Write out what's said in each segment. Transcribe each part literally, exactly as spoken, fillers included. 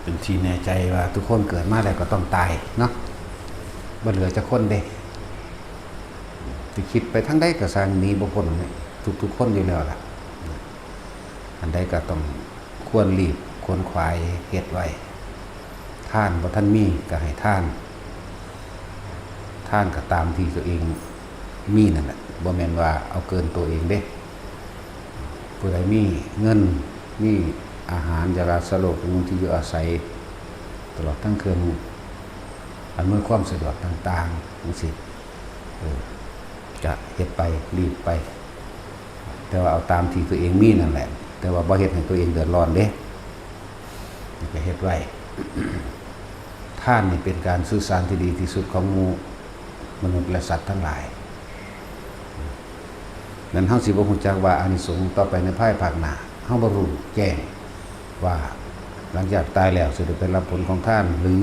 เป็นที่แน่ใจว่าทุกคนเกิดมาแล้วก็ต้องตายเนาะ บ่เหลือจักคนเด้ สิคิดไปทางใดก็ซ่าง หนีบ่พ้นทุกๆคนอยู่แล้วล่ะ อันใดก็ต้องควรรีบขวนขวายเฮ็ดไว้ ทานบ่ทันมีก็ให้ทาน ทานก็ตามที่ตัวเองมีนั่นแหละ บ่แม่นว่าเอาเกินตัวเองเด้ ผู้ใดมีเงิน มีอาหาร ยาราสโลก มุงที่อยู่อาศัย ตลอดทั้งเครื่องอำนวยความสะดวกต่างๆ จังซี้ เออ ก็เฮ็ดไป รีบไป แต่ว่าเอาตามที่ตัวเองมีนั่นแหละ แต่ว่าบ่เฮ็ดให้ตัวเองเดือดร้อนเด้ นี่ก็เฮ็ดไว้ ทานนี่เป็นการสื่อสารที่ดีที่สุดของหมู่มนุษย์และสัตว์ทั้งหลาย นั้นเฮาสิบ่ฮู้จักว่าอานิสงส์ต่อไปในภายภาคหน้า เฮาบ่รู้แจ้งว่าหลังจากตายแล้วสิได้ไปรับผลของทาน หรือ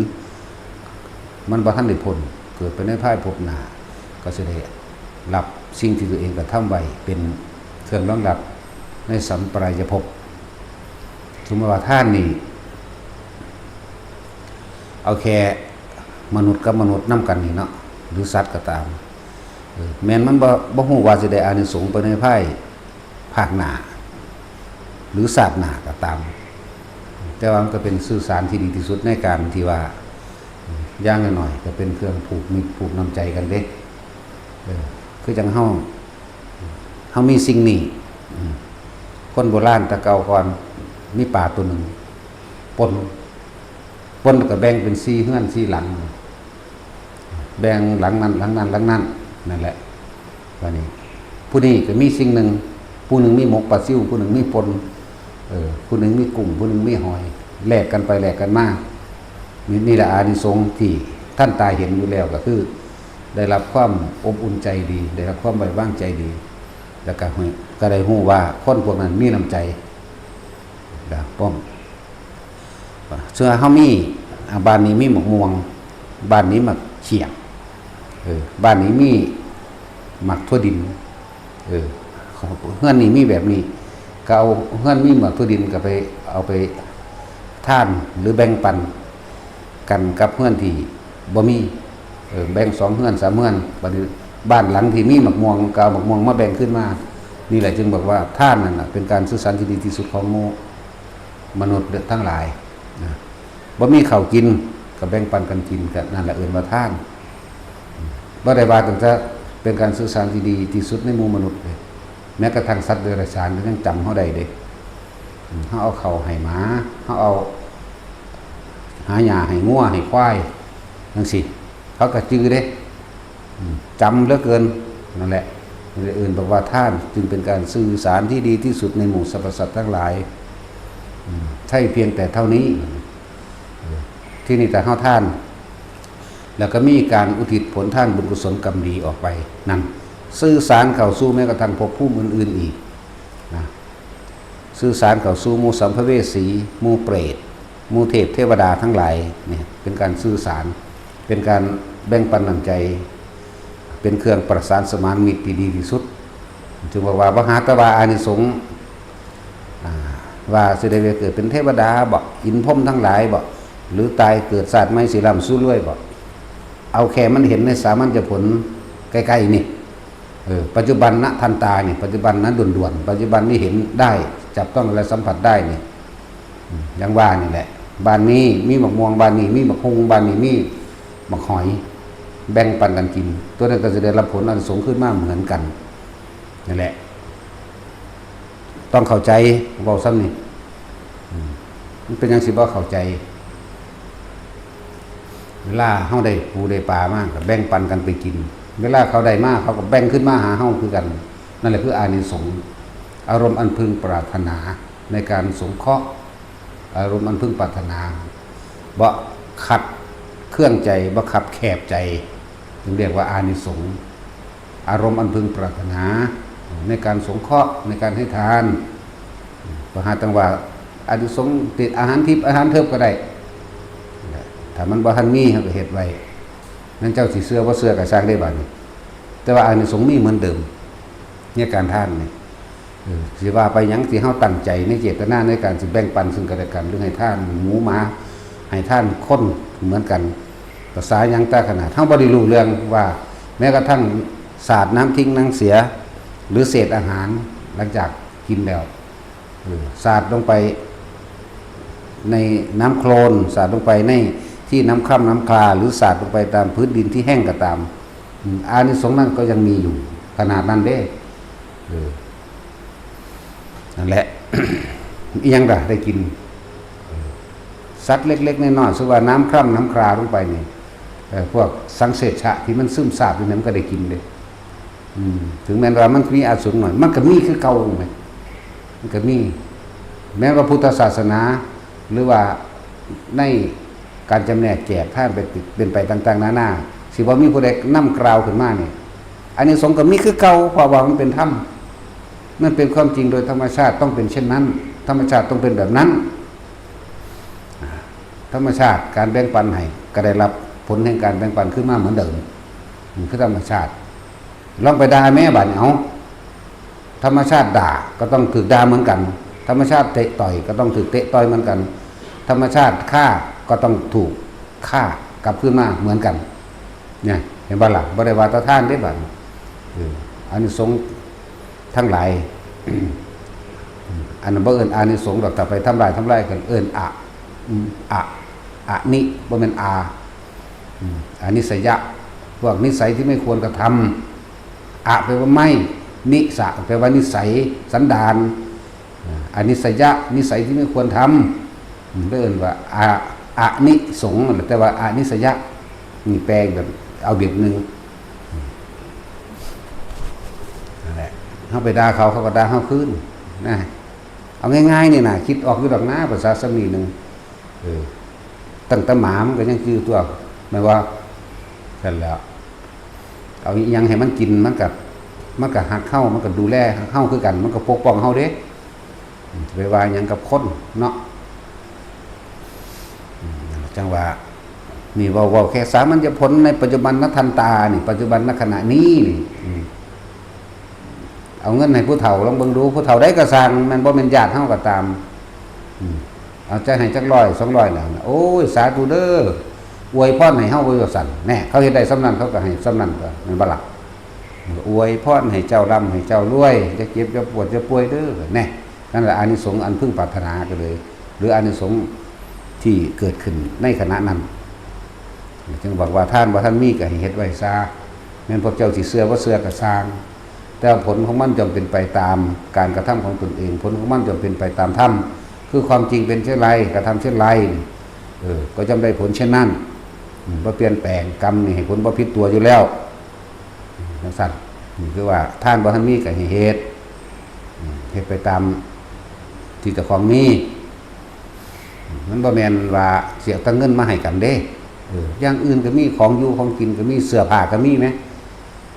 มันบ่ทันได้พ้น เกิดไปในภายภพหน้า ก็สิได้รับสิ่งที่ตัวเองกระทำไว้เป็นเครื่องรองรับในสัมปรายภพ สมมติว่าทานนี่ เอาแค่มนุษย์กับมนุษย์นำกันนี่เนาะ หรือสัตว์ก็ตาม เออ แม่นมันบ่ บ่ฮู้ว่าสิได้อานิสงส์ไปในภายภาคหน้า หรือชาติหน้าก็ตาม แต่ว่ามันก็เป็นสื่อสารที่ดีที่สุดในการที่ว่า อย่างน้อยๆ ก็เป็นเครื่องผูกมิตรผูกน้ำใจกันเด้ เออ คือจั่งเฮา เฮามีสิ่งนี้ อืม คนโบราณแต่เก่าก่อน มีป่าตัวหนึ่ง ป่น ป่นแล้วก็แบ่งเป็นสี่เฮือนสี่หลัง แบ่งหลังนั้น หลังนั้น หลังนั้น นั่นแหละ บัดนี้ ผู้นี้ก็มีสิ่งหนึ่ง ผู้หนึ่งมีหมกปลาซิว ผู้หนึ่งมีป่น เออ ผู้หนึ่งมีกุ้ง ผู้หนึ่งมีหอย แลกกันไปแลกกันมา นี่ นี่แหละอานิสงส์ที่ท่านตาเห็นอยู่แล้วก็คือ ได้รับความอบอุ่นใจดี ได้รับความไว้วางใจดี แล้วก็ฮู้ ก็ได้ฮู้ว่าคนพวกนั้นมีน้ำใจ นะ ป้อง เชื่อเฮามี อ่า บ้านนี้มีหมากม่วง บ้านนี้หมากเขียบ เออ บ้านนี้มีหมากถั่วดิน เออ เฮือนนี้มีแบบนี้ ก็เอาเฮือนมีหมากถั่วดินก็ไป เอาไปทานหรือแบ่งปันกันกับเฮือนที่บ่มี เออ แบ่งสองเฮือนสามเฮือน บัดนี้บ้านหลังที่มีหมากม่วงก็เอาหมากม่วงมาแบ่งคืนมา นี่แหละจึงบอกว่าทานนั่นน่ะเป็นการสื่อสารที่ดีที่สุดของหมู่มนุษย์ทั้งหลายนะ บ่มีข้าวกินก็แบ่งปันกันกิน ก็นั่นแหละเอิ้นว่าทาน บ่ได้ว่าตั้งแต่เป็นการสื่อสารที่ดีที่สุดในหมู่มนุษย์เลย แม้กระทั่งสัตว์เดรัจฉานก็ยังจำเฮาได้เด้ อืม เฮาเอาข้าวให้หมา เฮาเอาหาหญ้าให้งัวให้ควาย จั่งซี้ เขาก็จื่อเด้ อืม จำเหลือเกิน นั่นแหละ เอิ้นบอกว่าทานจึงเป็นการสื่อสารที่ดีที่สุดในหมู่สรรพสัตว์ทั้งหลาย อืม ใช่เพียงแต่เท่านี้ เออ ที่นี่แต่เฮาทาน แล้วก็มีการอุทิศผลทานบุญกุศลกรรมดีออกไป นั่น สื่อสารเข้าสู่แม้กระทั่งภพภูมิอื่นๆอีกนะ สื่อสารเข้าสู่หมู่สัมภเวสี หมู่เปรต หมู่เทพเทวดาทั้งหลายเนี่ย เป็นการสื่อสาร เป็นการแบ่งปันน้ำใจ เป็นเครื่องประสานสมานมิตรที่ดีที่สุด จึงบอกว่าบ่หาแต่ว่าอานิสงส์ อ่า ว่าสิได้ไปเกิดเป็นเทวดาบ่ อินทร์พรหมทั้งหลายบ่ หรือตายเกิดชาติใหม่สิร่ำสิรวยบ่ เอาแค่มันเห็นในสามัญญผลใกล้ๆนี่ เออ ปัจจุบันนะทันตานี่ ปัจจุบันนะด่วนๆ ปัจจุบันนี้เห็นได้ จับต้องและสัมผัสได้นี่ อืม อย่างว่านี่แหละ บ้านนี้มีหมากม่วง บ้านนี้มีหมากฮุ่ง บ้านนี้มีหมากหอย แบ่งปันกันกิน ตัวนั้นก็จะได้รับผลอานิสงส์ขึ้นมาเหมือนกัน นั่นแหละ ต้องเข้าใจ เว้าซ้ำนี่ อืม มันเป็นหยังสิบ่เข้าใจ เวลาเฮาได้ปูได้ปลามาก็แบ่งปันกันไปกิน เวลาเขาได้มาเขาก็แบ่งขึ้นมาหาเฮาคือกัน นั่นแหละคืออานิสงส์ อารมณ์อันพึงปรารถนาในการสงเคราะห์ อารมณ์อันพึงปรารถนา บ่คับเคืองใจ บ่คับแคบใจ จึงเรียกว่าอานิสงส์ อารมณ์อันพึงปรารถนา ในการสงเคราะห์ ในการให้ทาน บ่หาตั้งว่าอานิสงส์ติดอาหารทิพย์อาหารเทิพย์ก็ได้ ถ้ามันบ่ทันมี เฮาก็เฮ็ดไว้ นั่นเจ้าสิเชื่อบ่เชื่อก็ซ่างได้บัดนี้ แต่ว่าอานิสงส์มีเหมือนเดิม ในการทานนี่ เออ สิว่าไปหยังที่เฮาตั้งใจในเจตนาในการสิแบ่งปันซึ่งกันและกัน หรือให้ทานหมูหมา ให้ทานคนเหมือนกัน ภาษาหยังแต่ขนาด เฮาบ่ได้รู้เรื่องว่า แม้กระทั่งสาดน้ำทิ้งน้ำเสีย หรือเศษอาหารหลังจากกินแล้ว เออ สาดลงไปในน้ำโคลน สาดลงไปในที่น้ำคร่ำน้ำคลา หรือสาดลงไปตามพื้นดินที่แห้งก็ตาม อืม อานิสงส์นั้นก็ยังมีอยู่ขนาดนั้นเด้ เออ นั่นแหละ อิหยังล่ะได้กิน เออ สัตว์เล็กๆน้อยๆ สมมุติว่าน้ำคร่ำน้ำคลาลงไปนี่ เออ พวกสังเศษชะที่มันซึมซาบอยู่เนี่ยมันก็ได้กินเด้ อืม ถึงแม้ว่ามันมีอานิสงส์หน่อย มันก็มีคือเก่าไหม มันก็มี แม้ว่าพุทธศาสนา หรือว่าในการจำแนกแจกทานเป็น เป็นไปต่างๆนานา สิบ่มีผู้ใดนำกล่าวขึ้นมานี่ อานิสงส์ก็มีคือเก่า เพราะว่ามันเป็นธรรม มันเป็นความจริงโดยธรรมชาติต้องเป็นเช่นนั้น ธรรมชาติต้องเป็นแบบนั้น อ่า ธรรมชาติการแบ่งปันให้ก็ได้รับผลแห่งการแบ่งปันขึ้นมาเหมือนเดิม มันคือธรรมชาติ ลองไปด่าแม่บาดนี้ เอา ธรรมชาติด่าก็ต้องถูกด่าเหมือนกัน ธรรมชาติเตะต่อยก็ต้องถูกเตะต่อยเหมือนกัน ธรรมชาติฆ่าก็ต้องถูกฆ่ากลับคืนมาเหมือนกัน เนี่ย เห็นบ่ล่ะ บ่ได้ว่าแต่ทานเด้บาดนี้ เออ อานิสงส์ทั้งหลาย อันนั้นบ่เอิ้นอานิสงส์ดอก ถ้าไปทำลาย ทำลายกันเอิ้นอะ อืม อะ อะนิ บ่แม่นอา อืม อนิสยะ พวกนิสัยที่ไม่ควรกระทำ อะแปลว่าไม่ นิสะแปลว่านิสัย สันดาน อ่า อนิสยะ นิสัยที่ไม่ควรทำ อืม เรียกว่า อะ อนิสงส์ แต่ว่าอนิสยะ นี่แปลแบบ เอาแบบหนึ่ง นั่นแหละ เฮาไปด่าเขา เขาก็ด่าเฮาคืน นะ เอาง่ายๆนี่นะ คิดออกอยู่ดอกนะ ภาษาสำนีหนึ่ง เออ ตั้งแต่หมามันก็ยังจื่อตัว แม่นบ่ นั่นแหละ เอาอิหยังให้มันกิน มันก็ มันก็ฮักเฮา มันก็ดูแลเฮาคือกัน มันก็ปกป้องเฮาเด้ อืม ไปว่าหยังกับคนเนาะ อืม จังว่า นี่เว้า เว้าแค่สามัญญผลในปัจจุบันนทันตานี่ ปัจจุบันนขณะนี้นี่ อืม เอาเงินให้ผู้เฒ่าลองเบิ่งดู ผู้เฒ่าใดก็ซ่าง แม่นบ่แม่นญาติเฮาก็ตาม อืม เอาจักให้จักร้อย สองร้อยน่ะ โอ้ย สาธุเด้อ อวยพรให้เฮา ว่าซั่น แน่ เขาเฮ็ดได้ส่ำนั้น เขาก็ให้ส่ำนั้นตั๊ว แม่นบ่ล่ะ อวยพรให้เจ้าร่ำให้เจ้ารวย อย่าเจ็บอย่าปวดอย่าป่วยเด้อ แน่ นั่นแหละอานิสงส์อันพึงปรารถนาก็เลย หรืออานิสงส์ที่เกิดขึ้นในขณะนั้น จึงบอกว่าทานบ่ทันมีก็ให้เฮ็ดไว้ซะ แม่นพวกเจ้าสิเชื่อบ่เชื่อก็ซ่าง แต่ผลของมันย่อมเป็นไปตามการกระทำของตนเอง ผลของมันย่อมเป็นไปตามธรรม คือความจริงเป็นเช่นไร กระทำเช่นไร เออ ก็ย่อมได้ผลเช่นนั้น อืม บ่เปลี่ยนแปลง กรรมนี่ให้ผลบ่ผิดตัวอยู่แล้ว อืม จังซั่น นี่คือว่าทานบ่ทันมีก็ให้เฮ็ด อืม เฮ็ดไปตามที่เจ้าของมี มันบ่แม่นว่าสิเอาแต่เงินมาให้กันเด้ เออ อย่างอื่นก็มี ของอยู่ของกินก็มี เสื้อผ้าก็มีแหม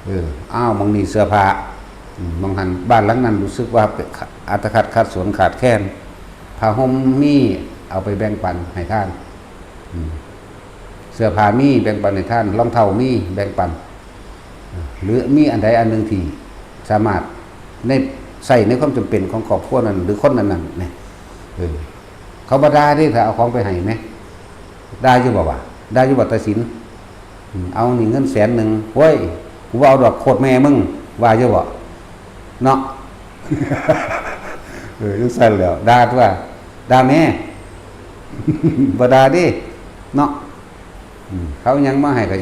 เออ อ้าว หม่องนี้เสื้อผ้า อืม หม่องหั่น บ้านหลังนั้นรู้สึกว่าเป็น อัตคัดขัดสนขาดแคลน ผ้าห่มมี เอาไปแบ่งปันให้ทาน อืม เสื้อผ้ามี แบ่งปันให้ทาน รองเท้ามี แบ่งปัน หรือมีอันใดอันหนึ่งที่สามารถใน ใช้ในความจำเป็นของครอบครัวนั้น หรือคนนั้นๆ เนี่ย เออ เขาบ่ด่าเด้ ถ้าเอาของไปให้แหม ด่าอยู่บ่วะ ด่าอยู่บ่ ตาสิน อืม เอานี่เงินแสนหนึ่ง โอ้ย กูบ่เอาดอก โคตรแม่มึง ว่าอยู่บ่ เนาะ เออ จังซั่นแหล้ว ด่าตั๊ว ด่าแหม บ่ด่าเด้ เนาะ อืม เขาหยังมาให้ก็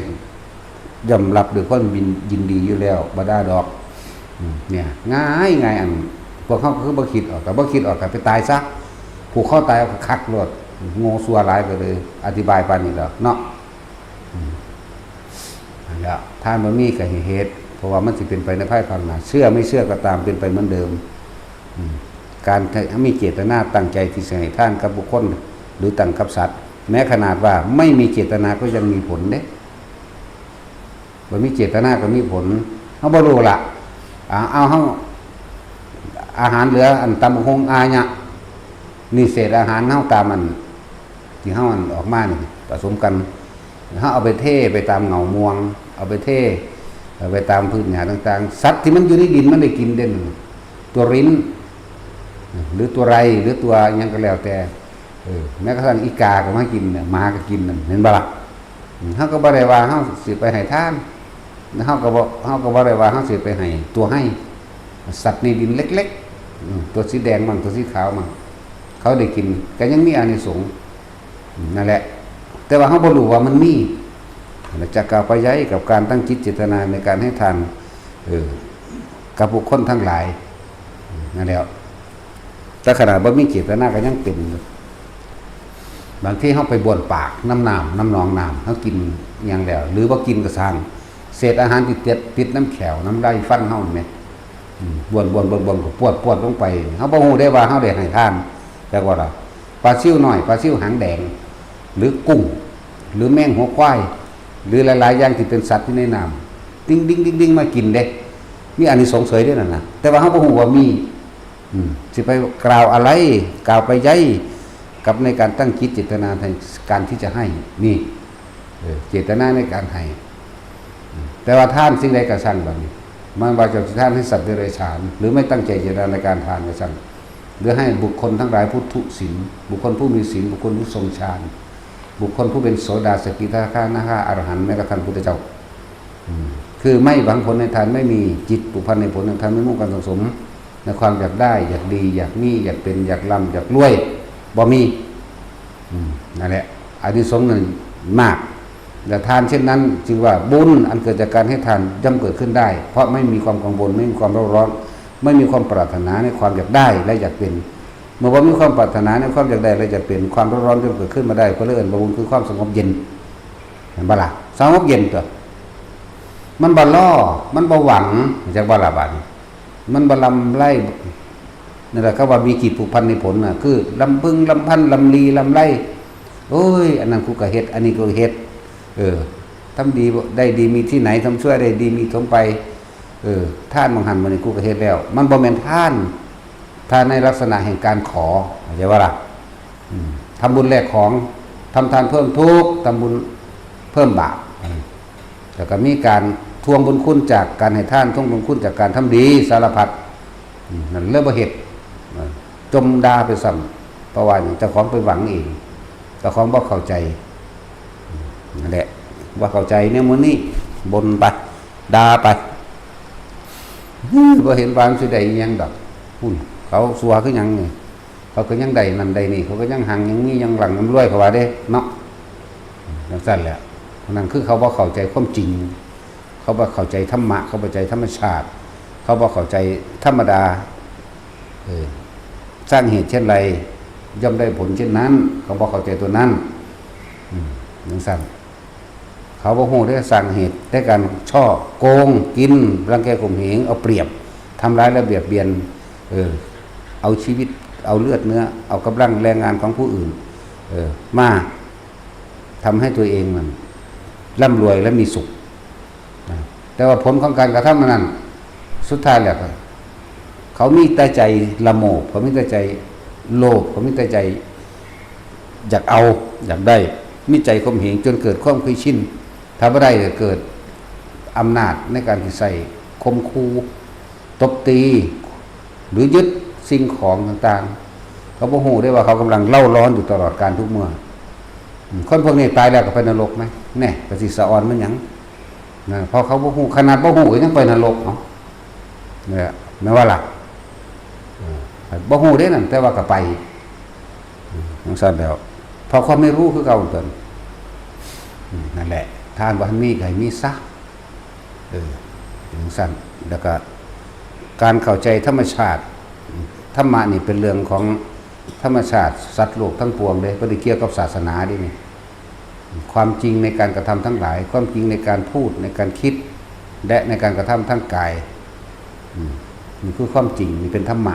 ยอมรับด้วยความยิน ยินดีอยู่แล้ว บ่ด่าดอก อืม เนี่ย ง่ายง่าย อัน พวกเฮาก็คือบ่คิดออก แต่บ่คิดออกก็ไปตายซะ ผูกคอตายเอาคักๆโลด โง่ซั่วหลายก็เลย อธิบายปานนี้แล้วเนาะ อืม นั่นแหละ ทานบ่มีก็ให้เฮ็ด เพราะว่ามันสิเป็นไปในภายภาคหน้า เชื่อไม่เชื่อก็ตาม เป็นไปเหมือนเดิม อืม การมีเจตนาตั้งใจที่สิให้ทานกับบุคคล หรือตั้งกับสัตว์ แม้ขนาดว่าไม่มีเจตนาก็ยังมีผลเด้ บ่มีเจตนาก็มีผล เฮาบ่รู้ล่ะ อ่า เอาเฮา อาหารเหลือ อันตำบักหุ่งอาหยัง นี่เศษอาหารเฮาตามอัน ที่เฮาอันออกมานี่ ผสมกัน เฮาเอาไปเทไปตามเหง้าม่วง เอาไปเท เอาไปตามพืชหญ้าต่างๆ สัตว์ที่มันอยู่ในดินมันได้กินเด้ ตัวริ้น หรือตัวไร หรือตัวหยังก็แล้วแต่ เออ แม้กระทั่งอีกาก็มากินเนี่ย หมาก็กินนั่น เห็นบ่ล่ะ อืม เฮาก็บ่ได้ว่าเฮาสิไปให้ทาน เฮาก็บ่ เฮาก็บ่ได้ว่าเฮาสิไปให้ตัวให้ สัตว์ในดินเล็กๆ อืม ตัวสีแดงมั่ง ตัวสีขาวมั่ง เขาได้กิน ก็ยังมีอานิสงส์ อืม นั่นแหละ แต่ว่าเฮาบ่รู้ว่ามันมี และจะกล่าวไปใหญ่กับการตั้งจิตเจตนาในการให้ทาน เออ กับบุคคลทั้งหลาย อืม นั่นแหละ แต่ขนาดบ่มีเจตนาก็ยังเป็นอยู่ บางทีเฮาไปบ้วนปากนำน้ำ นำหนองน้ำ เฮากินหยังแล้ว หรือบ่กินก็ซ่าง เศษอาหารที่ติด ติดนำแข้ว นำไดฟันเฮาแหม อืม บ้วน บ้วน บ้วน บ้วน ก็ปวด ปวดลงไป เฮาบ่ฮู้ได้ว่าเฮาได้ให้ทาน จักว่าล่ะ ปลาซิวน้อย ปลาซิวหางแดง หรือกุ้ง หรือแมงหัวควาย หรือหลายๆ อย่างที่เป็นสัตว์อยู่ในน้ำ ดิ้งๆๆๆ มากินเด้ มีอานิสงส์เสยเด้นั่นน่ะ แต่ว่าเฮาบ่ฮู้ว่ามี อืม สิไปกล่าวอะไร กล่าวไปใหญ่กับในการตั้งจิตเจตนาในการที่จะให้ นี่ เออ เจตนาในการให้ อืม แต่ว่าทานสิ่งใดก็ช่างบัดนี้ มันว่าเจ้าสิทานให้สัตว์เดรัจฉาน หรือไม่ตั้งใจเจตนาในการทานก็ช่าง หรือให้บุคคลทั้งหลายผู้ทุศีล บุคคลผู้มีศีล บุคคลผู้ทรงฌาน บุคคลผู้เป็นโสดา สกิทาคานาคาอรหันต์ แม้กระทั่งพุทธเจ้า อืม คือไม่หวังผลในทาน ไม่มีจิตผูกพันในผลในทาน ไม่มุ่งการสั่งสมในความอยากได้ อยากดี อยากมี อยากเป็น อยากร่ำ อยากรวย บ่มี อืม นั่นแหละ อานิสงส์นั้นมาก และทานเช่นนั้น จึงว่าบุญอันเกิดจากการให้ทานย่อมเกิดขึ้นได้ เพราะไม่มีความกังวล ไม่มีความเร่าร้อน ไม่มีความปรารถนาในความอยากได้และอยากเป็น เมื่อบ่มีความปรารถนาในความอยากได้และอยากเป็น ความเร่าร้อนย่อมเกิดขึ้นมาได้ ก็เลยเอิ้นว่าบุญคือความสงบเย็น เห็นบ่ล่ะ สงบเย็นตัว มันบ่รอ มันบ่หวัง จักบ่ล่ะบาดนี้ มันบ่ลำไร นั่นแหละ เขาว่ามีจิตผูกพันในผลน่ะ คือลำพึงลำพัน ลำลีลำไร โอ้ย อันนั้นกูก็เฮ็ด อันนี้กูก็เฮ็ด เออ ทำดีได้ดีมีที่ไหน ทำชั่วได้ดีมีถมไป เออ ทานบางหันมื้อนี้กูก็เฮ็ดแล้ว มันบ่แม่นทาน ทานในลักษณะแห่งการขอ เข้าใจบ่ล่ะ อืม ทำบุญแลกของ ทำทานเพิ่มทุกข์ ทำบุญเพิ่มบาป อืม แล้วก็มีการทวงบุญคุณจากการให้ทาน ทวงบุญคุณจากการทำดีสารพัด อืม นั่นเลยบ่เฮ็ด เออ จมด่าไปซ้ำ เพราะว่าหยัง เจ้าของไปหวังเอง เจ้าของบ่เข้าใจ อืม นั่นแหละ บ่เข้าใจเนี่ยมื้อนี้ บ่นไป ด่าไป บ่เห็นว่ามันสิได้อิหยังดอก พุ้น เขาซัวคือหยังนี่ เขาก็ยังได้นั่นได้นี่ เขาก็ยังหังยังมียังหลังยังรวย เขาว่าเด้เนาะ จังซั่นแหละ นั่นคือเขาบ่เข้าใจความจริง เขาบ่เข้าใจธรรมะ เขาบ่เข้าใจธรรมชาติ เขาบ่เข้าใจธรรมดา เออ สร้างเหตุเช่นไร ย่อมได้ผลเช่นนั้น เขาบ่เข้าใจตัวนั้น อืม จังซั่น เขาบ่ฮู้เด้ สร้างเหตุในการฉ้อโกง กิน รังแกข่มเหง เอาเปรียบ ทำร้ายและเบียดเบียน เออ เอาชีวิต เอาเลือดเนื้อ เอากำลังแรงงานของผู้อื่น เออ มาทำให้ตัวเองมันร่ำรวยและมีสุข นะ แต่ว่าผลของการกระทำอันนั้น สุดท้ายแล้วก็ เขามีแต่ใจละโมบ เขามีแต่ใจโลภ เขามีแต่ใจอยากเอา อยากได้ มีใจข่มเหงจนเกิดความเคยชิน ถ้าบ่ได้ก็เกิดอำนาจในการที่ใช้ข่มขู่ ตบตี หรือยึดสิ่งของต่างๆ เขาบ่ฮู้ได้ว่าเขากำลังเร่าร้อนอยู่ตลอดกาลทุกเมื่อ อืม คนพวกนี้ตายแล้วก็ไปนรกไหม แน่ ก็สิสะออนมันหยัง นะ เพราะเขาบ่ฮู้ ขนาดบ่ฮู้ก็ยังไปนรก เอ้า เนี่ย แม่นว่าล่ะ เออ บ่ฮู้เด้นั่น แต่ว่าก็ไป อืม จังซั่นแล้ว เพราะความไม่รู้คือเก่าเกิน อืม นั่นแหละ ทานบ่ทันมีก็ให้มีซะ เออ จังซั่น แล้วก็การเข้าใจธรรมชาติ ธรรมะนี่เป็นเรื่องของธรรมชาติ สัตว์โลกทั้งปวงเด้ บ่ได้เกี่ยวกับศาสนาเด้นี่ ความจริงในการกระทำทั้งหลาย ความจริงในการพูด ในการคิด และในการกระทำทั้งกาย อืม นี่คือความจริง นี่เป็นธรรมะ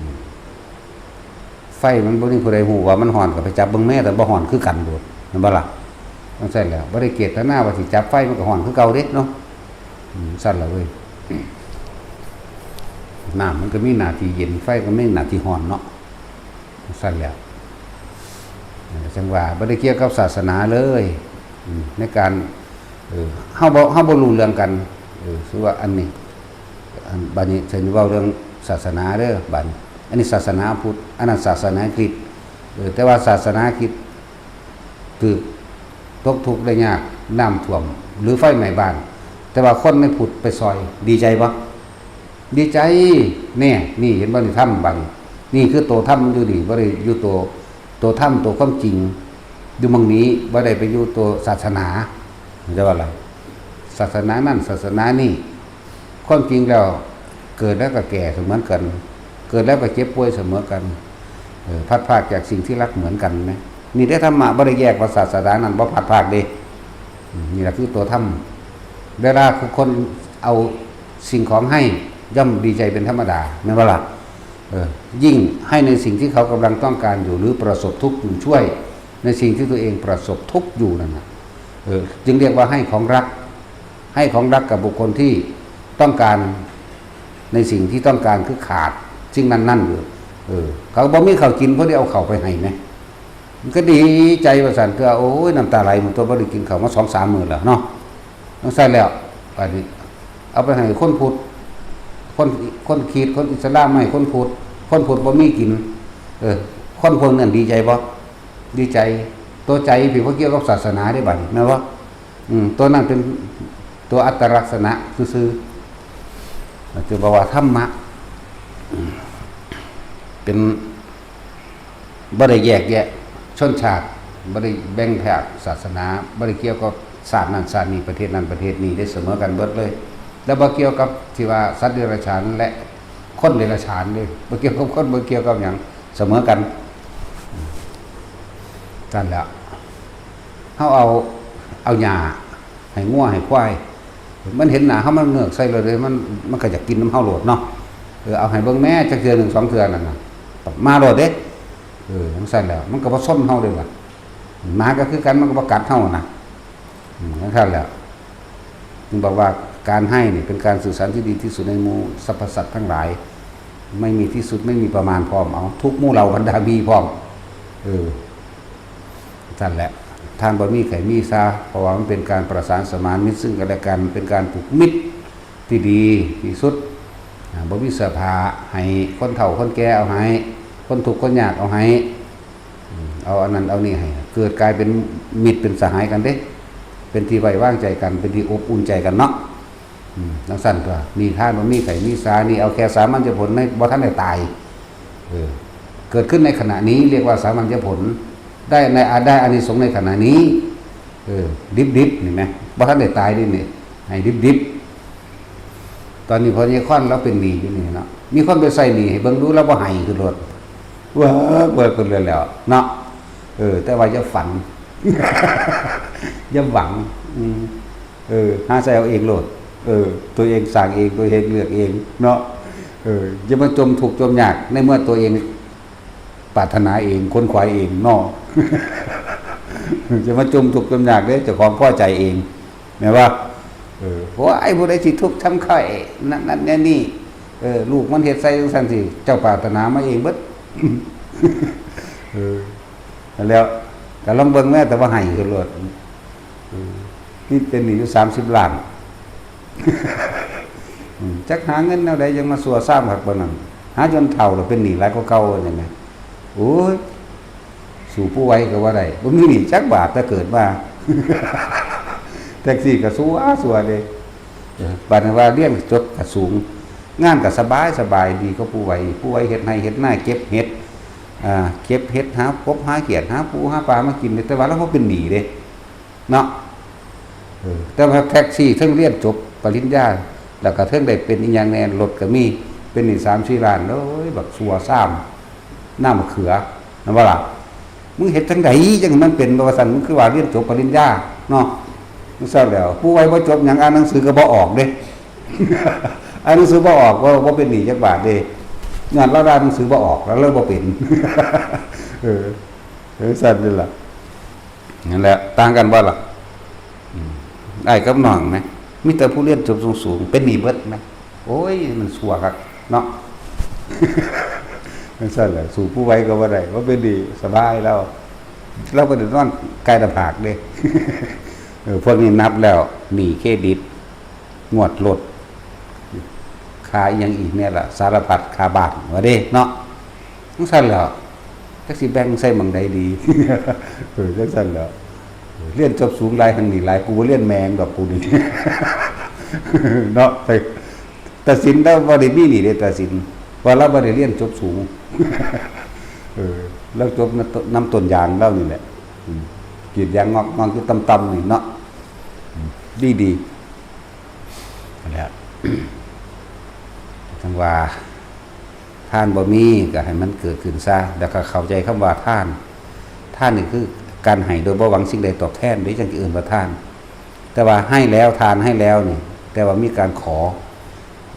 อืม ไฟมันบ่มีผู้ใดฮู้ว่ามันฮ้อน ก็ไปจับเบิ่งแหม แต่บ่ฮ้อนคือกันโลด แม่นบ่ล่ะ จังซั่นแหล้ว บ่ได้เจตนาว่าสิจับไฟ มันก็ฮ้อนคือเก่าเด้เนาะ อืม ซั่นล่ะเว้ย น้ำมันก็มีหน้าที่เย็น ไฟก็มีหน้าที่ฮ้อนเนาะ ซั่นแหล้ว จังว่าบ่ได้เกี่ยวกับศาสนาเลย อืม ในการ เออ เฮาบ่ เฮาบ่รู้เรื่องกัน เออ คือว่าอันนี้ อัน บัดนี้ฉันเว้าเรื่องศาสนาเด้อ บัดนี้ อันนี้ศาสนาพุทธ อันนั้นศาสนาคริสต์ เออ แต่ว่าศาสนาคริสต์ถืกตกทุกข์ได้ยาก น้ำท่วม หรือไฟไหม้บ้าน แต่ว่าคนในพุทธไปซอย ดีใจบ่ ดีใจ เนี่ย นี่เห็นบ่ นี่ธรรมบัดนี้ นี่คือตัวธรรมมันอยู่นี่ บ่ได้อยู่ตัว ตัวธรรม ตัวความจริง อยู่หม่องนี้ บ่ได้ไปอยู่ตัวศาสนา เข้าใจบ่ล่ะ ศาสนานั่น ศาสนานี่ ความจริงแล้ว เกิดแล้วก็แก่เสมอกัน เกิดแล้วก็เจ็บป่วยเสมอกัน เออ พลัดพรากจากสิ่งที่รักเหมือนกันนะ นี่ได้ธรรมะ บ่ได้แยกว่าศาสนานั้นบ่พลัดพรากเด้ อืม นี่แหละคือตัวธรรม เวลาคนเอาสิ่งของให้ ย่อมดีใจเป็นธรรมดา แม่นบ่ล่ะ เออ ยิ่งให้ในสิ่งที่เขากำลังต้องการอยู่ หรือประสบทุกข์อยู่ ช่วยในสิ่งที่ตัวเองประสบทุกข์อยู่นั่นน่ะ เออ จึงเรียกว่าให้ของรัก ให้ของรักกับบุคคลที่ต้องการในสิ่งที่ต้องการ คือขาดสิ่งนั้นๆ อยู่ เออ เขาบ่มีข้าวกิน พอได้เอาข้าวไปให้แหม มันก็ดีใจว่าซั่น ก็ โอ้ย น้ำตาไหล มันตัวบ่ได้กินข้าวมาสองสามมื้อแล้วเนาะ จั่งซั่นแล้ว อันนี้ เอาไปให้คนพุทธ คน คนคริสต์ คนอิสลาม ให้คนพุทธ คนพุทธบ่มีกิน เออ คนพวกนั้นดีใจบ่ ดีใจ ตัวใจพี่บ่เกี่ยวกับศาสนาเด้บัดนี้ แม่นบ่ อืม ตัวนั้นเป็นตัวอัตตลักษณะซื่อๆ คือบอกว่าธรรมะ อืม เป็น บ่ได้แยกแยะชนชาติ บ่ได้แบ่งแยกศาสนา บ่ได้เกี่ยวกับชาตินั้นชาตินี้ ประเทศนั้นประเทศนี้ ได้เสมอกันเบิดเลย แล้วบ่เกี่ยวกับที่ว่าสัตว์เดรัจฉานและคนเดรัจฉานเด้ บ่เกี่ยวกับคน บ่เกี่ยวกับหยัง เสมอกัน ซั่นแหละ เฮาเอา เอาหญ้าให้งัวให้ควาย มันเห็นหน้าเฮา มันเงือกใส่เลยเด้ มัน มันก็อยากกินนำเฮาโลดเนาะ เออ เอาให้เบิ่งแหน่ จักเทื่อหนึ่งสองเทื่อนั่นน่ะ มาโลดเด้ เออ จั่งซั่นแหละ มันก็บ่ซนเฮาเด้ล่ะ หมาก็คือกัน มันก็บ่กัดเฮานะ อืม จั่งซั่นแหละ จึงบอกว่าการให้นี่เป็นการสื่อสารที่ดีที่สุดในหมู่สรรพสัตว์ทั้งหลาย ไม่มีที่สุด ไม่มีประมาณพร้อม เอา ทุกหมู่เหล่าบรรดามีพร้อม เออ ซั่นแหละ ทานบ่มีไขมีซา เพราะว่ามันเป็นการประสานสมานมิตรซึ่งกันและกัน เป็นการผูกมิตรที่ดีที่สุด อ่า บ่มีเสื้อผ้าให้คนเฒ่าคนแก่เอาให้ คนทุกข์คนยากเอาให้ อืม เอาอันนั้นเอานี่ให้ เกิดกลายเป็นมิตรเป็นสหายกันเด้ เป็นที่ไว้วางใจกัน เป็นที่อบอุ่นใจกันเนาะ อืม จั่งซั่นตัว นี่ทานบ่มีไขมีซา นี่เอาแค่สามัญญผลใน บ่ทันได้ตาย เออ เกิดขึ้นในขณะนี้เรียกว่าสามัญญผล ได้ใน ได้อานิสงส์ในขณะนี้ เออ ดิบๆ นี่แหม บ่ทันได้ตายเด้นี่ ให้ดิบๆ ตอนนี้พ่อใหญ่คอนลาวเป็นหนี้อยู่นี่เนาะ มีคนไปใส่หนี้ให้เบิ่งดู ลาวบ่ให้ขึ้นรถ เวิกเวิกขึ้นเลยแล้วเนาะ เออ แต่ว่าอย่าฝัน อย่าหวัง อืม เออ หาใส่เอาเองโลด เออ ตัวเองสร้างเอง ตัวเองเลือกเองเนาะ เออ อย่ามาจมทุกข์จมยาก ในเมื่อตัวเองปรารถนาเอง ขนขวายเองเนาะ อย่ามาจมทุกข์จมยากเด้ เจ้าของพอใจเอง แม่นบ่ เออ โอ้ย ผู้ใดสิทุกข์ทำข้อย นั่น นั่น แนวนี้ เออ ลูกมันเฮ็ดใส่จั่งซั่นสิ เจ้าปรารถนามาเองเบิด เออ แล้ว ก็ลองเบิ่งแม่ แต่ว่าให้คือโลด เออ นี่เป็นหนี้อยู่สามสิบล้าน อืม จักหาเงินแนวใดยังมาซัวซ้ำคักปานนั้น หาจนเฒ่าแล้วเป็นหนี้หลายกว่าเก่า ว่าซั่นนะ โอ้ย สู้ผู้ไหวก็ว่าได้ บ่มีหนี้จักบาทแต่เกิดมา แท็กซี่ก็ซัวซัวเด้ เออ บัดนี้ว่าเรียนจบก็สูง งานก็สบายสบายดีกว่าผู้ไหว ผู้ไหวเฮ็ดไร่เฮ็ดนา เก็บเห็ด อ่า เก็บเห็ด หากบหาเขียด หาปูหาปลามากิน แต่ว่าลาวบ่เป็นหนี้เด้ เนาะ เออ แต่ว่าแท็กซี่เทิงเรียนจบปริญญา แล้วก็เทิงได้เป็นอีหยังแหน่ รถก็มี เป็นหนี้สามสี่ล้าน โอ้ย บักซัวซ้ำ น้ำบักเขือ แม่นบ่ล่ะ มึงเฮ็ดจั่งใดจั่งมันเป็น ว่าซั่น มึงคือว่าเรียนจบปริญญา เนาะ จั่งซั่นแล้ว ผู้ไหวบ่จบหยัง อ่านหนังสือก็บ่ออกเด้ อ่านหนังสือบ่ออก บ่ บ่เป็นหนี้จักบาทเด้ ย้อนลาวอ่านหนังสือบ่ออก ลาวเลยบ่เป็น เออ เออ ซั่นนี่ล่ะ นั่นแหละ ต่างกันบ่ล่ะ อืม อ้ายกับน้องแหม มีแต่ผู้เรียนจบสูงๆ เป็นหนี้เบิดแหม โอ้ย มันซัวคักเนาะ จั่งซั่นแหละ สู้ผู้ไหวก็บ่ได้ ว่าเป็นหนี้สบายแล้ว ลาวบ่ได้นอนไก่หน้าผากเด้ เออ พวกนี้นับแล้ว หนี้เครดิต งวดรถ ค่าอีหยังอีกแหน่ล่ะ สารพัด ค่าบ้าน ว่าเด้เนาะ จั่งซั่นแหละ จักสิแบ่งใส่หม่องใดดี เออ จังซั่นแหล้ว เรียนจบสูงหลายหั้นนี่หลาย กูบ่เรียนแม่งดอกกูนี่ เนาะ ไปตัดสินแล้วบ่ได้มีนี่เด้ ตัดสิน ว่าเราบ่ได้เรียนจบสูง เออ เราจบนำต้นยางเรานี่แหละ อืม กรีดยางงอกๆ อยู่ต่ำๆ นี่เนาะ อืม ดีๆ นั่นแหละ จั่งว่า ทานบ่มีก็ให้มันเกิดขึ้นซะ แล้วก็เข้าใจคำว่าทาน ทานนี่คือการให้โดยบ่หวังสิ่งใดตอบแทน เด้จั่งสิเอิ้นว่าทาน แต่ว่าให้แล้ว ทานให้แล้วนี่ แต่ว่ามีการขอ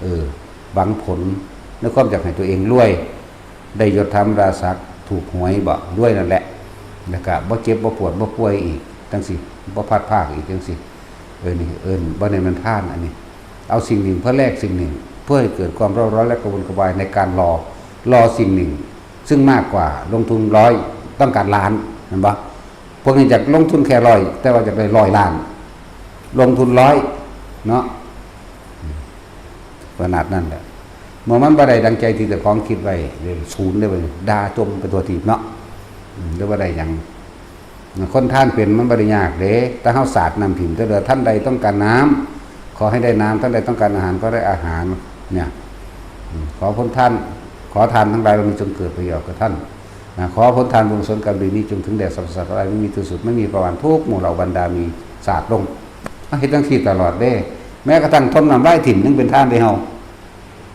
เออ หวังผลในความอยากให้ตัวเองรวย ได้ยศถาบรรดาศักดิ์ ถูกหวยบ่ รวยนั่นแหละ แล้วก็บ่เจ็บบ่ปวดบ่ป่วยอีก จั่งซี้ บ่พลัดพรากอีก จั่งซี้ เออ นี่เอิ้น บ่แม่นมันทาน อันนี้ เอาสิ่งหนึ่งเพื่อแลกสิ่งหนึ่ง เพื่อให้เกิดความเร่าร้อนและกระวนกระวายในการรอ รอสิ่งหนึ่ง ซึ่งมากกว่าลงทุนร้อย ต้องการล้าน เห็นบ่ พวกนี้อยากลงทุนแค่ร้อย แต่ว่าอยากได้ร้อยล้าน ลงทุนร้อย เนาะ ขนาดนั้นแหละ เมื่อมันบ่ได้ดังใจที่เจ้าของคิดไว้ เด้ศูนย์เด้บัดนี้ ด่าจ่มไปทั่วทีปเนาะ อืม หรือว่าได้หยัง คนทานเป็นมันบ่ได้ยากเด้ แต่เฮาสาดน้ำถิ่ม แต่เด้อ ท่านใดต้องการน้ำ ขอให้ได้น้ำ ท่านใดต้องการอาหาร ก็ได้อาหาร เนี่ย อืม ขอผลทาน ขอทานทั้งหลายเหล่านี้จงเกิดประโยชน์กับท่าน นะ ขอผลทานบุญกุศลกรรมดีนี้จงถึงแด่สรรพสัตว์ทั้งหลาย ไม่มีที่สุด ไม่มีประมาณ ทุกหมู่เหล่าบรรดา มีสาดลง เฮาเฮ็ดจั่งซี้ตลอดเด้ แม้กระทั่งถมน้ำลายถิ่มยังเป็นทานเด้เฮา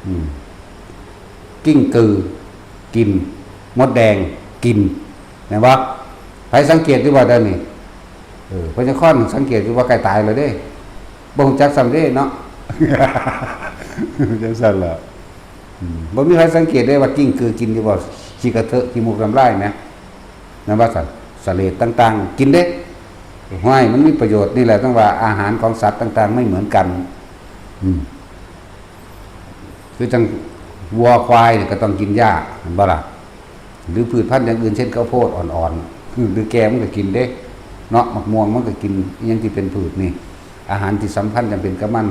อืม กิ้งกือ กิน มดแดง กิน แม่นบ่ ไผสังเกตอยู่บ่เดี๋ยวนี้ เออ พญาคอนสังเกตอยู่ว่าใกล้ตายแล้วเด้ บ่ฮู้จักซ้ำเด้เนาะ จั่งซั่นล่ะ อืม บ่มีไผสังเกตได้ว่ากิ้งกือกินอยู่บ่ ขี้กระเทอะ ขี้มูกน้ำลายแหม แม่นบ่ซั่น เสลดต่างๆ กินเด้ ห้วย มันมีประโยชน์ นี่แหละ ต้องว่าอาหารของสัตว์ต่างๆ ไม่เหมือนกัน อืม คือจั่งวัวควายนี่ก็ต้องกินหญ้า แม่นบ่ล่ะ หรือพืชพันธุ์อย่างอื่น เช่นข้าวโพดอ่อนๆ หรือแก่มันก็กินเด้ เนาะ มะม่วงมันก็กิน อิหยังที่เป็นพืชนี่ อาหารที่สำคัญจำเป็นกับมัน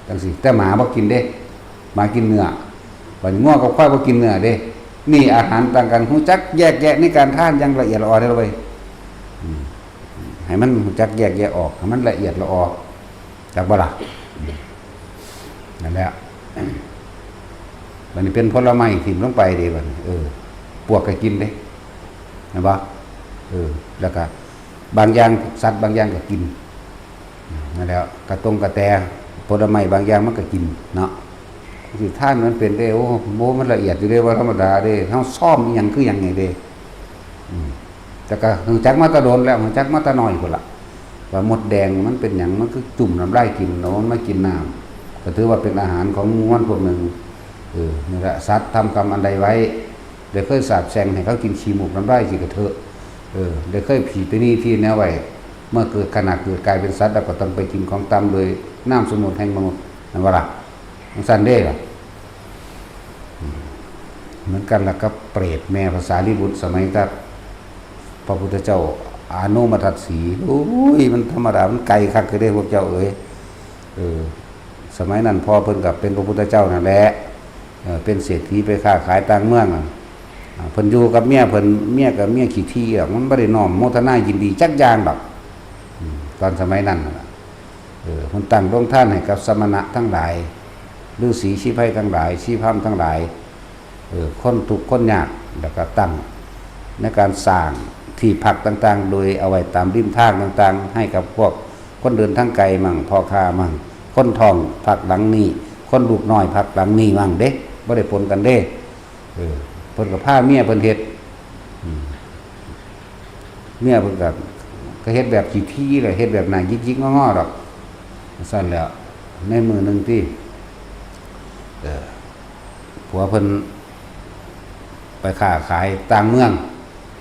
จั่งซี้ แต่หมาบ่กินเด้ หมากินเนื้อ บัดนี้งัวกับควายบ่กินเนื้อเด้ นี่อาหารต่างกัน ฮู้จักแยกแยะในการทานอย่างละเอียดละออเด้อเว้ย อืม ให้มันฮู้จักแยกแยะออก ให้มันละเอียดละออ จักบ่ล่ะ นั่นแหละ บัดนี้เป็นผลไม้ถิ่มลงไปเด้บัดนี้ เออ ปวกก็กินเด้ เห็นบ่ เออ แล้วก็บางอย่าง สัตว์บางอย่างก็กิน นั่นแหละ กระตงกระแต ผลไม้บางอย่างมันก็กินเนาะ สิทานมันเป็นเด้ โอ้โห มันละเอียดอยู่เด้ บ่ธรรมดาเด้ เฮาซ้อมอิหยังคือหยังนี่เด้ อืม แต่ก็ฮู้จักมาแต่โดนแล้ว ฮู้จักมาแต่น้อยพุ้นล่ะ ว่ามดแดงมันเป็นหยัง มันคือจุ่มน้ำลายกิน แล้วมันมากินน้ำ ก็ถือว่าเป็นอาหารของหมู่มันพวกหนึ่ง เออ นี่แหละ สัตว์ทำกรรมอันใดไว้ ได้เคยสาปแช่งให้เขากินขี้มูกน้ำลาย ขี้กระเทอะ เออ ได้เคยผีไปนี่ที่แนวไว้ เมื่อเกิด ขณะเกิดกลายเป็นสัตว์ แล้วก็ต้องไปกินของต่ำโดยนามสมมุติแห่งมนุษย์ นั่นว่าล่ะ จั่งซั่นเด้ล่ะ อืม เหมือนกันล่ะกับเปรตแม่พระสารีบุตร สมัยที่พระพุทธเจ้าอนุมทัตสีห์ โอ้ย มันธรรมดา มันไกลคักเด้พวกเจ้าเอ๋ย เออ สมัยนั้นพ่อเพิ่นก็เป็นพระพุทธเจ้านั่นแหละ เออ เป็นเศรษฐีไปค้าขายต่างเมืองอะ อ่า เพิ่นอยู่กับเมียเพิ่น เมียก็เมียขี้ถี่ดอก มันบ่ได้น้อมโมทนายินดีจักอย่างดอก อืม ตอนสมัยนั้นน่ะ เออ เพิ่นตั้งโรงทานให้กับสมณะทั้งหลาย ฤๅษีชีไพรทั้งหลาย ชีพราหมณ์ทั้งหลาย เออ คนทุกข์คนยาก แล้วก็ตั้งในการสร้างที่พักต่างๆ โดยเอาไว้ตามริมทางต่างๆ ให้กับพวกคนเดินทางไกลมั่ง พ่อค้ามั่ง คนท้องพักหลังนี้ คนลูกน้อยพักหลังนี้มั่งเด้ บ่ได้ปนกันเด้ เออ เพิ่นก็พาเมียเพิ่นเฮ็ด อืม เมียเพิ่นก็ ก็เฮ็ดแบบขี้ถี่แหละ เฮ็ดแบบหน้าหยิกๆ งอๆ ดอก ซั่นแหล้ว ในมื้อหนึ่งติ เออ ผัวเพิ่นไปค้าขายต่างเมือง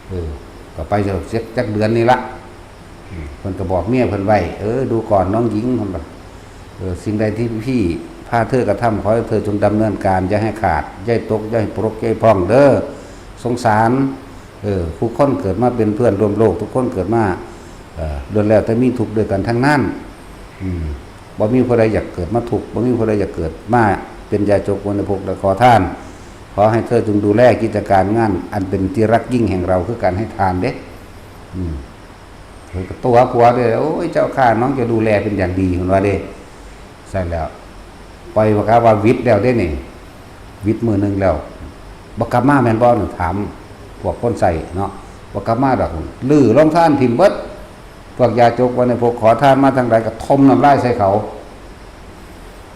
เออ ก็ไปจัก จักเดือนนี่ละ อืม เพิ่นก็บอกเมียเพิ่นไว้ เออ ดูก่อนน้องหญิง เพิ่นว่า เออ สิ่งใดที่พี่พาเธอกระทำ ขอให้เธอจงดำเนินการ อย่าให้ขาด อย่าให้ตก อย่าให้ปรก อย่าให้พร่องเด้อ สงสาร เออ ผู้คนเกิดมาเป็นเพื่อนร่วมโลก ทุกคนเกิดมา เอ่อ ล้วนแล้วแต่มีทุกข์ด้วยกันทั้งนั้น อืม บ่มีผู้ใดอยากเกิดมาทุกข์ บ่มีผู้ใดอยากเกิดมาเป็นยาจกวัณพกและขอทาน ขอให้เธอจงดูแลกิจการงานอันเป็นที่รักยิ่งแห่งเราคือการให้ทานเด้ อืม เพิ่นก็ตั๋วผัวเด้อ โอ้ย เจ้าข้า น้องจะดูแลเป็นอย่างดี เพิ่นว่าเด้ ใช่แล้ว ปล่อยว่ากะว่าหวิดแล้วเด้นี่ หวิดมื้อหนึ่งแล้ว บ่กลับมาแม่นบ่ ถามพวกคนใช้เนาะ บ่กลับมาดอก ลื้อโรงทานถิ่มเบิด พวกยาจกว่าในพวกขอทานมาทางใดก็ถมน้ำลายใส่เขา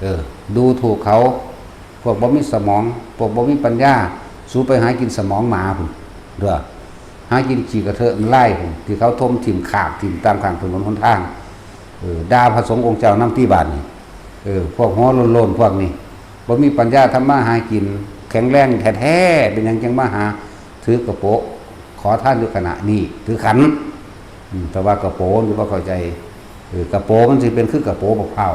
เออ ดูถูกเขา พวกบ่มีสมอง พวกบ่มีปัญญา สูไปหากินสมองหมาพุ้นเด้อ หากินขี้กระเทอะน้ำลายพุ้น ที่เขาถมถิ่มขากถิ่มตามข้างถนนหนทาง เออ ด่าพระสงฆ์องค์เจ้านำตี้บาดนี่ เออ พวกหัวโล้นๆพวกนี้ บ่มีปัญญาทำมาหากิน แข็งแรงแท้ๆ เป็นหยังจังมาหา ถือกระโปะ ขอทานอยู่ขณะนี้ ถือขัน อืม แต่ว่ากระโปะนี่บ่เข้าใจ เออ กระโปะมันสิเป็นคือกระโปะบักพร้าว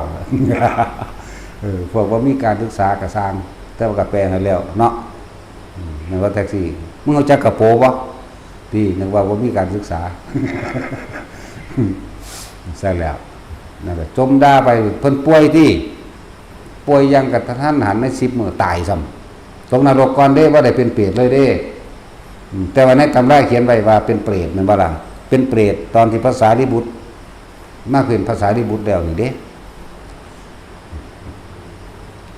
เออ พวกบ่มีการศึกษากะซ่าง แต่ว่าก็แปลให้แล้วเนาะ อืม แม่นว่าแท็กซี่ มึงรู้จักกระโปะบ่ ตี้ นึกว่าบ่มีการศึกษา ใช่แล้ว นั่นแหละ จมด่าไป เพิ่นป่วยตี้ ป่วยอย่างกะทันหัน ในสิบมื้อตายซ้ำ ตกนรกก่อนเด้ บ่ได้เป็นเปรตเลยเด้ อืม แต่ว่าในตำราเขียนไว้ว่าเป็นเปรตแม่นบ่ล่ะ เป็นเปรตตอนที่พระสารีบุตร มาเป็นพระสารีบุตรแล้วนี่เด้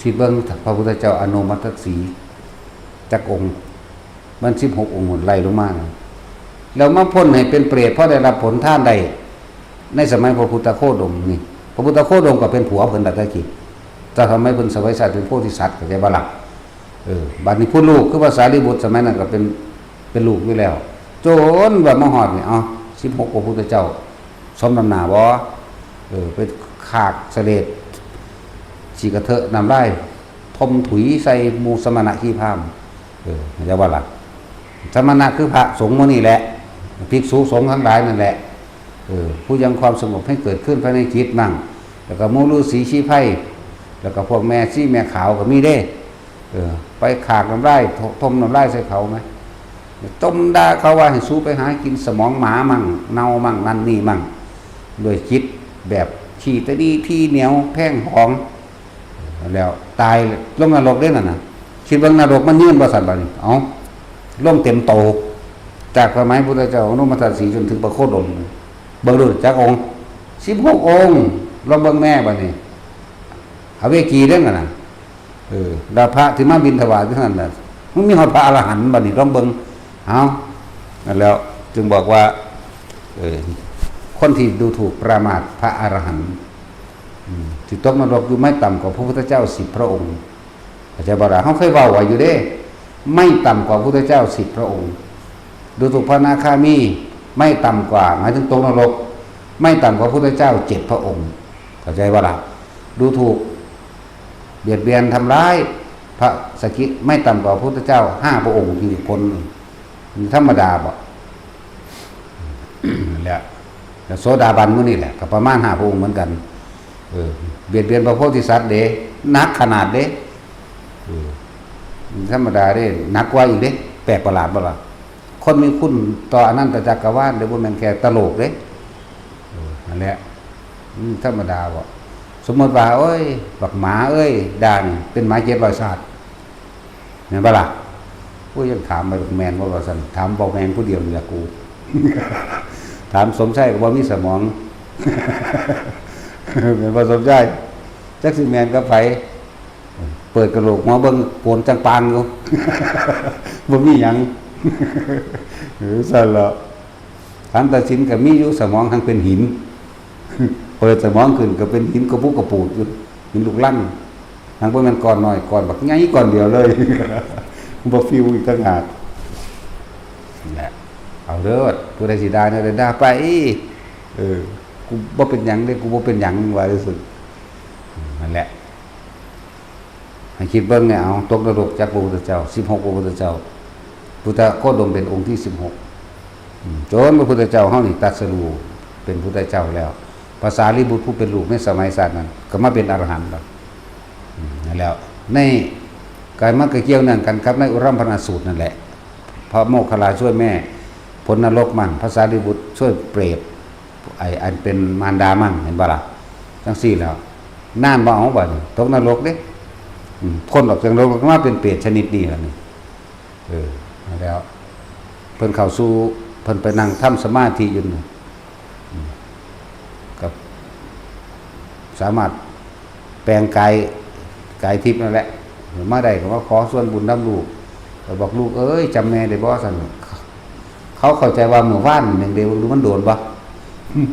คิดเบิ่ง พระพุทธเจ้าอนุมัตตสีจักองค์ มันสิบหกองค์หมดไล่ลงมานะ แล้วมาพ้นให้เป็นเปรตเพราะได้รับผลทานได้ ในสมัยพระพุทธโคดมนี่ พระพุทธโคดมก็เป็นผัวเพิ่นล่ะตะกี้ แต่ทำไมเพิ่นสวัยชาติเป็นโพธิสัตว์ เข้าใจบ่ล่ะ เออ บัดนี้ผู้ลูกคือพระสารีบุตรสมัยนั้นก็เป็น เป็นลูกอยู่แล้ว จนว่ามาฮอดนี่ เอ้า สิบหกพระพุทธเจ้า สมน้ำหน้าบ่ เออ ไปขากเสลด ขี้กระเทอะน้ำลาย ถมถุยใส่หมู่สมณะขี้ผาม เออ เข้าใจบ่ล่ะ สมณะคือพระสงฆ์หมู่นี่แหละ ภิกษุสงฆ์ทั้งหลายนั่นแหละ เออ ผู้ยังความสงบให้เกิดขึ้นภายในจิตมั่ง แล้วก็หมู่ฤๅษีชีไพร แล้วก็พวกแม่ชีแม่ขาวก็มีเด้ เออ ไปขากน้ำลาย ถ- ถมน้ำลายใส่เขาไหม จมด่าเขาว่าให้สูไปหากินสมองหมามั่ง เน่ามั่ง นั่นนี่มั่ง ด้วยจิตแบบขี้ตะดีที่เหนียวแพงหอง แล้วตายลงนรกเด้นั่นน่ะ คิดเบิ่งนรกมันยืนบ่สั่นบัดนี้ เอ้า ลงเต็มโต จากสมัยพุทธเจ้าอนุมัตตสีจนถึงพระโคดม เบิ่งดูจักองค์ สิบหกองค์ ลองเบิ่งแม่บัดนี้ อเวกีเด้นั่นน่ะ เออ แล้วพระที่มาบิณฑบาตอยู่นั่นน่ะ มันมีฮอดพระอรหันต์บัดนี้ ลองเบิ่ง เอ้า นั่นแล้ว จึงบอกว่า เออ คนที่ดูถูกประมาทพระอรหันต์ อืม ที่ตกนรกอยู่ไม่ต่ำกว่าพระพุทธเจ้าสิบพระองค์ เข้าใจบ่ล่ะ เฮาเคยเว้าไว้อยู่เด้ ไม่ต่ำกว่าพระพุทธเจ้าสิบพระองค์ ดูถูกพระอนาคามี ไม่ต่ำกว่า หมายถึงตกนรก ไม่ต่ำกว่าพระพุทธเจ้าเจ็ดพระองค์ เข้าใจบ่ล่ะ ดูถูก เบียดเบียนทำร้ายพระสกกิ ไม่ต่ำกว่าพระพุทธเจ้าห้าพระองค์ จริงๆ คนหนึ่ง มันธรรมดาบ่ นั่นแหละ แล้วโสดาบันมื้อนี่แหละ ก็ประมาณห้าพระองค์เหมือนกัน เออ เบียดเบียนพระโพธิสัตว์เด้ หนักขนาดเด้ เออ มันธรรมดาเด้ หนักกว่าอีกเด้ แปลกประหลาดบ่ล่ะ คนมีคุณต่ออนันตจักรวาลเด้ บ่แม่นแค่ตลกเด้ เออ นั่นแหละ อืม ธรรมดาบ่ สมมติว่า โอ้ย บักหมาเอ้ย ด่านี่ เป็นหมาเจ็ดร้อยชาติ แม่นบ่ล่ะ ผู้ยังถามมา แม่นบ่ว่าซั่น ถามบ่แม่นผู้เดียวนี่ล่ะกู ถามสมชายก็บ่มีสมอง แม่นบ่สมชาย จักสิแม่นกับไผ เปิดกะโหลกหัวเบิ่งโกนจังปางอยู่ บ่มีหยัง เออ ซั่นล่ะ ขันตัดสินก็มีอยู่ สมองหังเป็นหิน เปิดสมองขึ้นก็เป็นหินกระปุกกระปูดอยู่ หินลูกลัง หังบ่แม่นก้อนน้อย ก้อนบักใหญ่ก้อนเดียวเลย บ่ฟิวอีกต่างหาก นั่นแหละ เอาเด้อ ผู้ใดสิด่าแนวใดด่าไป เออ กูบ่เป็นหยังเด้ กูบ่เป็นหยัง ว่าซื่อๆ นั่นแหละ ให้คิดเบิ่งเนี่ย เอา ตกนรกจักพระพุทธเจ้า สิบหกพระพุทธเจ้า พุทธโคดมเป็นองค์ที่สิบหก อืม จนพระพุทธเจ้าเฮานี่ตรัสรู้เป็นพุทธเจ้าแล้ว พระสารีบุตรผู้เป็นลูกในสมัยชาตินั้น ก็มาเป็นอรหันต์แล้ว อืม นั่นแล้ว ใน กายมันก็เกี่ยวเนื่องกันกับในอุรัมพนาสูตรนั่นแหละ พระโมคคัลลาช่วยแม่พ้นนรกมั่ง พระสารีบุตรช่วยเปรต ไอ้อันเป็นมารดามั่ง เห็นบ่ล่ะ จังซี่แล้ว นานบ่เอาบัดนี้ ตกนรกเด้ อืม พ้นออกจากนรกก็มาเป็นเปรตชนิดนี้ล่ะนี่ เออ แล้ว เพิ่นเข้าสู่ เพิ่นไปนั่งทำสมาธิอยู่นั่น อืม ก็สามารถแปลงกาย กายทิพย์นั่นแหละ มาได้ก็มาขอส่วนบุญนำลูก ก็บอก "ลูกเอ้ย จำแม่ได้บ่" ซั่น เขาเข้าใจว่ามื้อวานนี่หนึ่งเดียวมันโดนบ่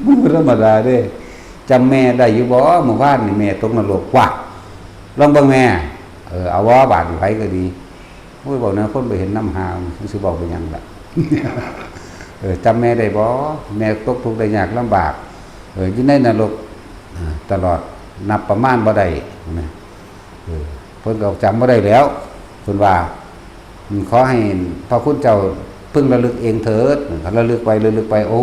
มันบ่ธรรมดาเด้ "จำแม่ได้อยู่บ่ มื้อวานนี่แม่ตกนรก" ว่า ลองเบิ่งแม่ เออ เอาว่าบาดไผก็ดี โอ้ย บอกนะคนไปเห็นน้ำหา มันสิบอกเป็นหยังล่ะ เออ จำแม่ได้บ่ แม่ตกทุกข์ได้ยากลำบาก เออ อยู่ในนรก อ่า ตลอด นับประมาณบ่ได้นะ เออ เพิ่นก็จำบ่ได้แล้ว เพิ่นว่า อืม ขอให้พระคุณเจ้าเพิ่งระลึกเองเถิด ระลึกไป ระลึกไป โอ้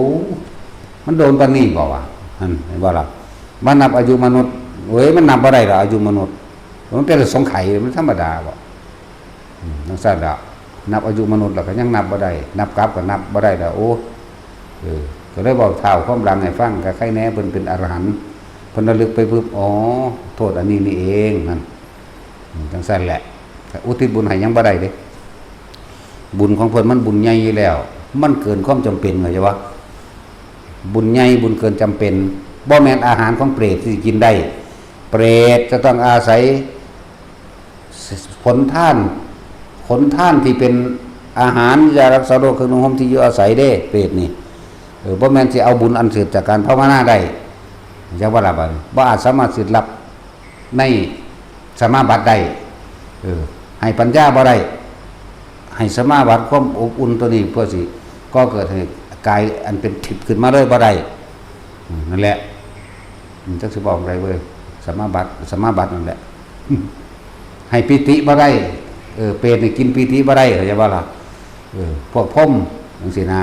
มันโดนปานนี้บ่วะ หั่น เห็นบ่ล่ะ มานับอายุมนุษย์ เอ้ย มันนับบ่ได้ดอก อายุมนุษย์ มันเป็นสงไขย มันธรรมดาบ่ อืม จั่งซั้นล่ะ นับอายุมนุษย์แล้วก็ยังนับบ่ได้ นับกลับก็นับบ่ได้แล้ว โอ้ เออ ก็เลยเว้าท้าวความหลังให้ฟัง ก็ใครแน่เพิ่นเป็นอรหันต์ เพิ่นระลึกไปปึ๊บ อ๋อ โทษอันนี้นี่เอง นั่น อืม จั่งซั้นแหละ อุทิศบุญให้ยังบ่ได้เด้ บุญของเพิ่นมันบุญใหญ่อยู่แล้ว มันเกินความจำเป็น เข้าใจบ่ บุญใหญ่ บุญเกินจำเป็น บ่แม่นอาหารของเปรตที่สิกินได้ เปรตจะต้องอาศัย ผลทาน ผลทานที่เป็นอาหาร ยารักษาโรค เครื่องนุ่งห่ม ที่อยู่อาศัยเด้ เปรตนี่ เออ บ่แม่นสิเอาบุญอันสืบจากการภาวนาได้ จั่งว่าล่ะบัดนี้ บ่อาจสามารถสิรับในสมาบัติได้ เออ ให้ปัญญาบ่ได้ ให้สมาบัติความอบอุ่นตัวนี้เพื่อสิก่อเกิดให้กายอันเป็นทิพย์ขึ้นมาเลยบ่ได้ อืม นั่นแหละ อืม จักสิบอกอะไรเว้ย สมาบัติ สมาบัตินั่นแหละ ให้ปีติบ่ได้ เออ เปรตนี่กินปีติบ่ได้ เข้าใจบ่ล่ะ เออ พวกพรหมจั่งซี้นะ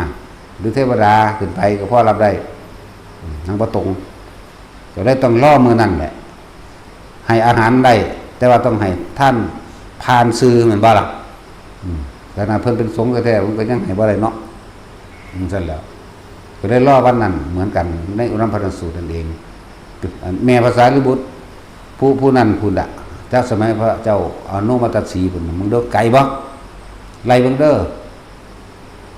หรือเทวดาขึ้นไปก็พอรับได้ อืม ยังบ่ตรง ก็เลยต้องรอมื้อนั้นแหละ ให้อาหารได้ แต่ว่าต้องให้ทานผ่านซื่อ แม่นบ่ล่ะ อืม ขนาดเพิ่นเป็นสงฆ์แท้ๆ เพิ่นก็ยังให้บ่ได้เนาะ อืม ซั่นแหล้ว ก็เลยรอวันนั้นเหมือนกัน ในอุณาพนสูตรนั่นเอง อันแม่ภาษาลิบุตร ผู้ ผู้นั้นพุ้นละ จักสมัยพระเจ้าอโนมตัสสีพุ้น มึงเด้อ ไกลบ่ ไล่เบิ่งเด้อ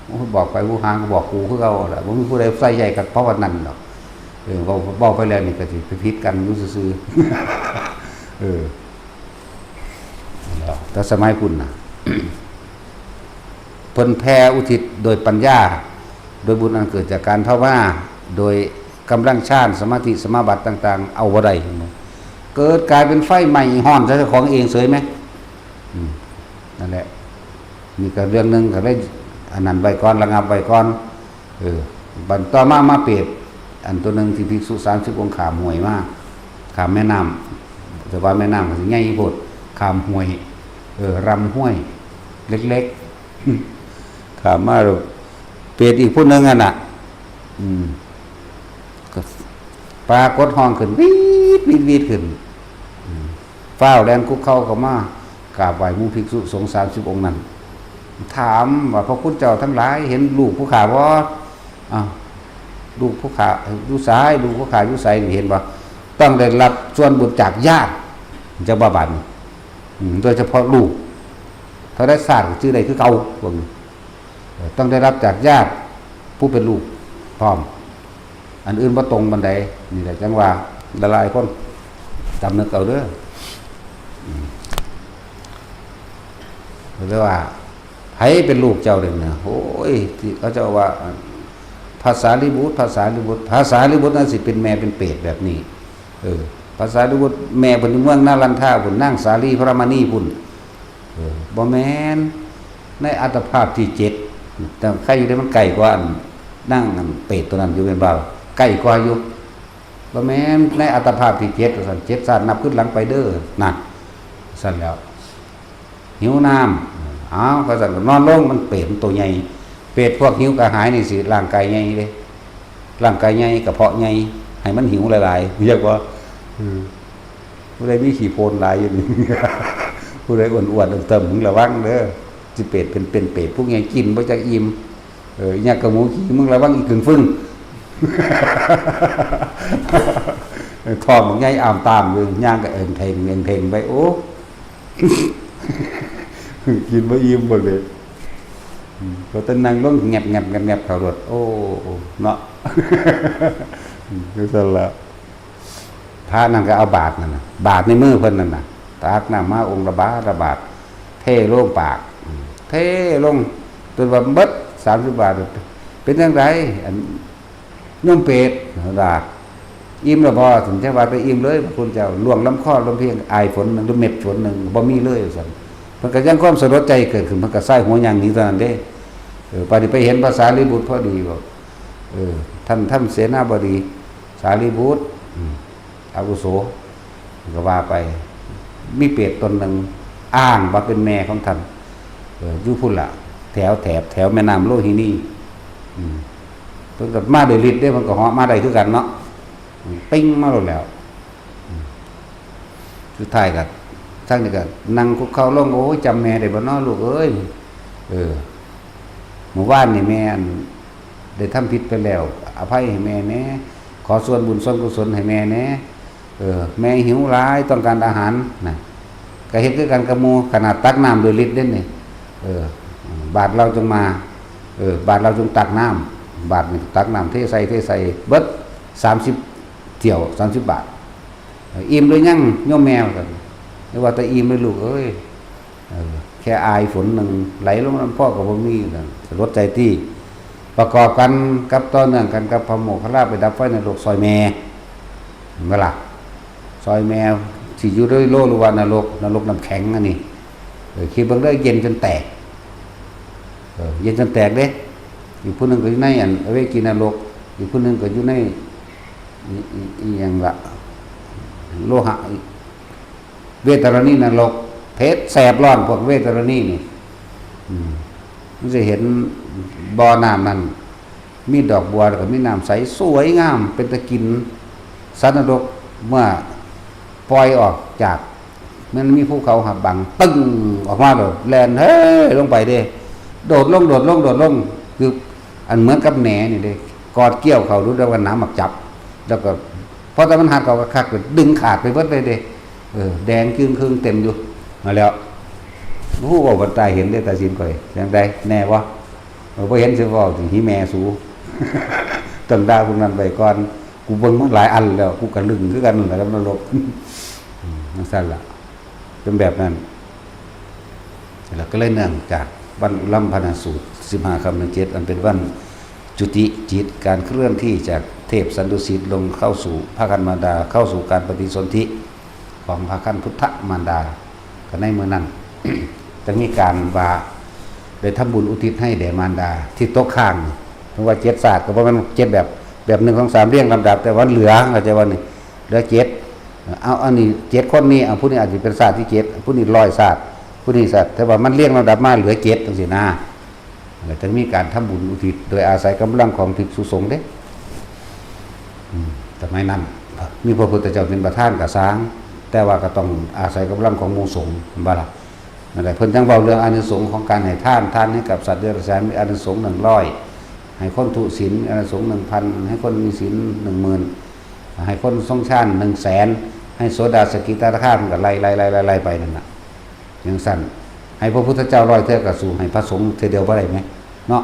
โอ้ย บอกไปผู้ห่างก็บอกกูคือเก่าแหละ บ่มีผู้ใดใส่ใจกับเพราะว่านั้นดอก เออ เว้า เว้าไปแล้วนี่ก็สิไปผิดกันอยู่ซื่อๆ เออ แต่สมัยพุ้นน่ะ เพิ่นแผ่อุทิศโดยปัญญา โดยบุญอันเกิดจากการภาวนา โดยกำลังฌาน สมาธิ สมาบัติต่างๆ เอาบ่ได้ เกิดกลายเป็นไฟไหม้ฮ้อนใส่เจ้าของเองเสยไหม อืม นั่นแหละ นี่ก็เรื่องหนึ่ง ก็เลยอันนั้นไว้ก่อน ระงับไว้ก่อน เออ บัดต่อมามาเปรต อันตัวหนึ่งที่ภิกษุสามสิบองค์ข้ามห้วยมา ข้ามแม่น้ำ แต่ว่าแม่น้ำก็สิใหญ่โพด ข้ามห้วย เออ ลำห้วย เล็กๆ ข้ามมาแล้ว เปรตอีกผู้หนึ่งอันน่ะ อืม ก็ปรากฏฮ้องขึ้น วีด วีด วีดขึ้น อืม ฟ้าวแล่นคุกเข่าเข้ามากราบไหว้หมู่ภิกษุสงฆ์สามสิบองค์นั้น ถามว่า "พระคุณเจ้าทั้งหลาย เห็นลูกผู้ข้าบ่?" "อ้าว ลูกผู้ข้าอยู่ไส ลูกผู้ข้าอยู่ไส นี่เห็นบ่?" "ต้องได้รับส่วนบุญจากญาติ" จั่งว่าบาดนี้ อืม โดยเฉพาะลูก เท่าใดชาติก็ชื่อใดคือเก่า พวกนี้ เอ่อ ต้องได้รับจากญาติผู้เป็นลูกพร้อม อันอื่นบ่ตรงปานใด นี่แหละจั่งว่าหลายๆคนจำนึกเอาเด้อ อืม เรียกว่า "ไผเป็นลูกเจ้าเด้อเนี่ย โอ้ย ที่เขาเจ้าว่า พระสารีบุตร พระสารีบุตร พระสารีบุตรนั่นสิเป็นแม่เป็นเปรตแบบนี้ เออ พระสารีบุตรแม่เพิ่นอยู่เมืองนาลันทาพุ้น นางสาลีพระมณีพุ้น เออ บ่แม่น ในอัตภาพที่เจ็ด แต่ใครอยู่ได้มันไกลกว่าอันนางอันเปรตตัวนั้นอยู่แม่นบ่ ใกล้กว่าอยู่ บ่แม่นในอัตภาพที่เจ็ดว่าซั่น เจ็ดชาตินับขึ้นหลังไปเด้อ นั่น ซั่นแล้ว หิวน้ำ อ้าว ก็ซั่นก็นอนลง มันเปรตมันตัวใหญ่ เปรตพวกหิวกระหายนี่สิร่างกายใหญ่เด้ ร่างกายใหญ่ กระเพาะใหญ่ ให้มันหิวหลายๆ เรียกว่า อืม ผู้ใดมีขี้โพนหลายอยู่นี่ ผู้ใดอ้วนๆ เติมๆ มึงระวังเด้อ สิเปรตเป็น เป็นเปรตพวกใหญ่กินบ่จักอิ่ม เออ อีหยังกะหมูขี้ มึงระวังอีกกึ่งฟึ่ง ท้องบักใหญ่อ่ามตามอยู่ ย่างก็เอิงเทงเอิงเทงไป โอ้ กินบ่อิ่มบ่เลย อืม ก็ต้องนั่งลงแงบแงบแงบแงบเขารถ โอ้ โอ้ เนาะ อืม ก็สั่นละ พระนั่นก็เอาบาตรนั่นน่ะ บาตรในมือเพิ่นนั่นน่ะ ตักน้ำมาองค์ละบาตรละบาตร เทลงปาก อืม เทลง จนว่าเบิดสามสิบบาท เป็นจั่งใด อัน โยมเปรต ว่า อิ่มแล้วบ่ ถึงจะว่าไปอิ่มเลย พระคุณเจ้า ล่วงลำคอลมเพียง อายฝนหนึ่ง หรือเม็ดฝนหนึ่ง บ่มีเลย ว่าซั่น เพิ่นก็ยังความสลดใจเกิดขึ้น เพิ่นก็สายหัวย่างหนีเท่านั้นเด้ เออ ปานนี้ไปเห็นพระสารีบุตรพอดี บอก เออ ท่าน ท่านเสนาบดี สารีบุตร อืม อาวุโส ก็ว่าไป มีเปรตตนหนึ่ง อ้างว่าเป็นแม่ของท่าน เออ อยู่พุ้นละ แถว แถบ แถวแม่น้ำโลหินี อืม เพิ่นก็มาโดยฤทธิ์เด้ เพิ่นก็เหาะมาได้คือกันเนาะ อืม ปิ้งมาโลดแล้ว อืม สุดท้ายก็ ทั้งนี้ก็นั่งคุกเข่าลง โอ้ย จำแม่ได้บ่น้อลูกเอ้ย เออ เมื่อวานนี่แม่อัน ได้ทำผิดไปแล้ว อภัยให้แม่แหน่ ขอส่วนบุญส่วนกุศลให้แม่แหน่ เออ แม่หิวหลาย ต้องการอาหารนะ ก็เฮ็ดคือกันกับหมู่ ขนาดตักน้ำโดยฤทธิ์เด้นี่ เออ บาตรเราจงมา เออ บาตรเราจงตักน้ำ บาตรนี่ตักน้ำเทใส่ เทใส่ เบิดสามสิบเที่ยว สามสิบบาท เออ อิ่มหรือยังโยมแม่ ว่าซั่น หรือว่าแต่อิ่มเลยลูกเอ้ย เออ แค่อายฝนหนึ่งไหลลงลำคอก็บ่มีนั่น สลดใจตี้ ประกอบกันกับต่อเนื่องกันกับพระโมคคัลลาไปดับไฟนรกซอยแม่ เห็นบ่ล่ะ ซอยแม่ สิอยู่ในโลหรือว่านรก นรกน้ำแข็งอันนี้ เออ คิดเบิ่งเด้อ เย็นจนแตก เออ เย็นจนแตกเด้ อีกผู้หนึ่งก็อยู่ในอันอเวจีนรก อีกผู้หนึ่งก็อยู่ใน อี อี อีหยังละ โลหะ เวตาลานีนรก เผ็ดแสบร้อนพวกเวตาลานีนี่ อืม มันจะเห็นบ่อน้ำนั่น มีดอกบัว แล้วก็มีน้ำใสสวยงาม เป็นตะกิน สัตว์นรกเมื่อปล่อยออกจาก มันมีภูเขาหับบัง ตึ้ง ออกมาโลด แล่นเฮ้ยลงไปเด้ โดดลง โดดลง โดดลง คืออันเหมือนกับแหนนี่เด้ กอดเกี่ยวเขาดูแล้วว่าน้ำหมักจับ แล้วก็ พอแต่มันหัดเขาก็คักก็ดึงขาดไปเบิดเลยเด้ เออ แดงจึงครึ่งเต็มอยู่ มาแล้ว ผู้บอกคนตายเห็นได้ตาสินก่อย ยังไดแน่วะ เออ พอเห็นสิบอกสิหิแม่สู ต้องด่าพวกนั้นไปก่อน กูเบิ่งมาหลายอันแล้ว กูกะลึงคือกันนั่นแหละครับนรก อืม นั่นสั้นละ เป็นแบบนั้น แล้วก็เลยเนื่องจากวันอุลัมพนาสูตร สิบห้าค่ำเดือนเจ็ด อันเป็นวันจุติจิต การเคลื่อนที่จากเทพสันตุสิตลงเข้าสู่พระคันมารดา เข้าสู่การปฏิสนธิของพระคันพุทธมารดา ก็ในเมื่อนั้น จะมีการว่าได้ทำบุญอุทิศให้แด่มารดาที่ตกค้าง ถึงว่าเจ็ดชาติก็บ่แม่นเจ็ดแบบ แบบหนึ่ง สอง สาม เรียงลำดับ แต่ว่าเหลือ เข้าใจว่านี่ เหลือเจ็ด เอาอันนี้เจ็ดคนนี้ เอาผู้นี้อาจจะเป็นชาติที่เจ็ด ผู้นี้ร้อยชาติ ผู้นี้ชาติ แต่ว่ามันเรียงลำดับมาเหลือเจ็ดจังซี่นะ แล้วจะมีการทำบุญอุทิศโดยอาศัยกำลังของภิกษุสงฆ์เด้ อืม สมัยนั้น มีพระพุทธเจ้าเป็นประธานก็ซ่าง แต่ว่าก็ต้องอาศัยกำลังของหมู่สงฆ์ แม่นบ่ล่ะ นั่นแหละ เพิ่นจั่งเว้าเรื่องอานิสงส์ของการให้ทาน ทานให้กับสัตว์เดรัจฉานมีอานิสงส์หนึ่งร้อย ให้คนทุศีลมีอานิสงส์หนึ่งพัน ให้คนมีศีลหนึ่งหมื่น ให้คนทรงฌานหนึ่งแสน ให้โสดาสกิทาคา มันก็ไล่ ไล่ ไล่ ไล่ ไล่ไปนั่นน่ะ จั่งซั่น ให้พระพุทธเจ้าร้อยเทื่อก็สู้ให้พระสงฆ์เทื่อเดียวบ่ได้แหม เนาะ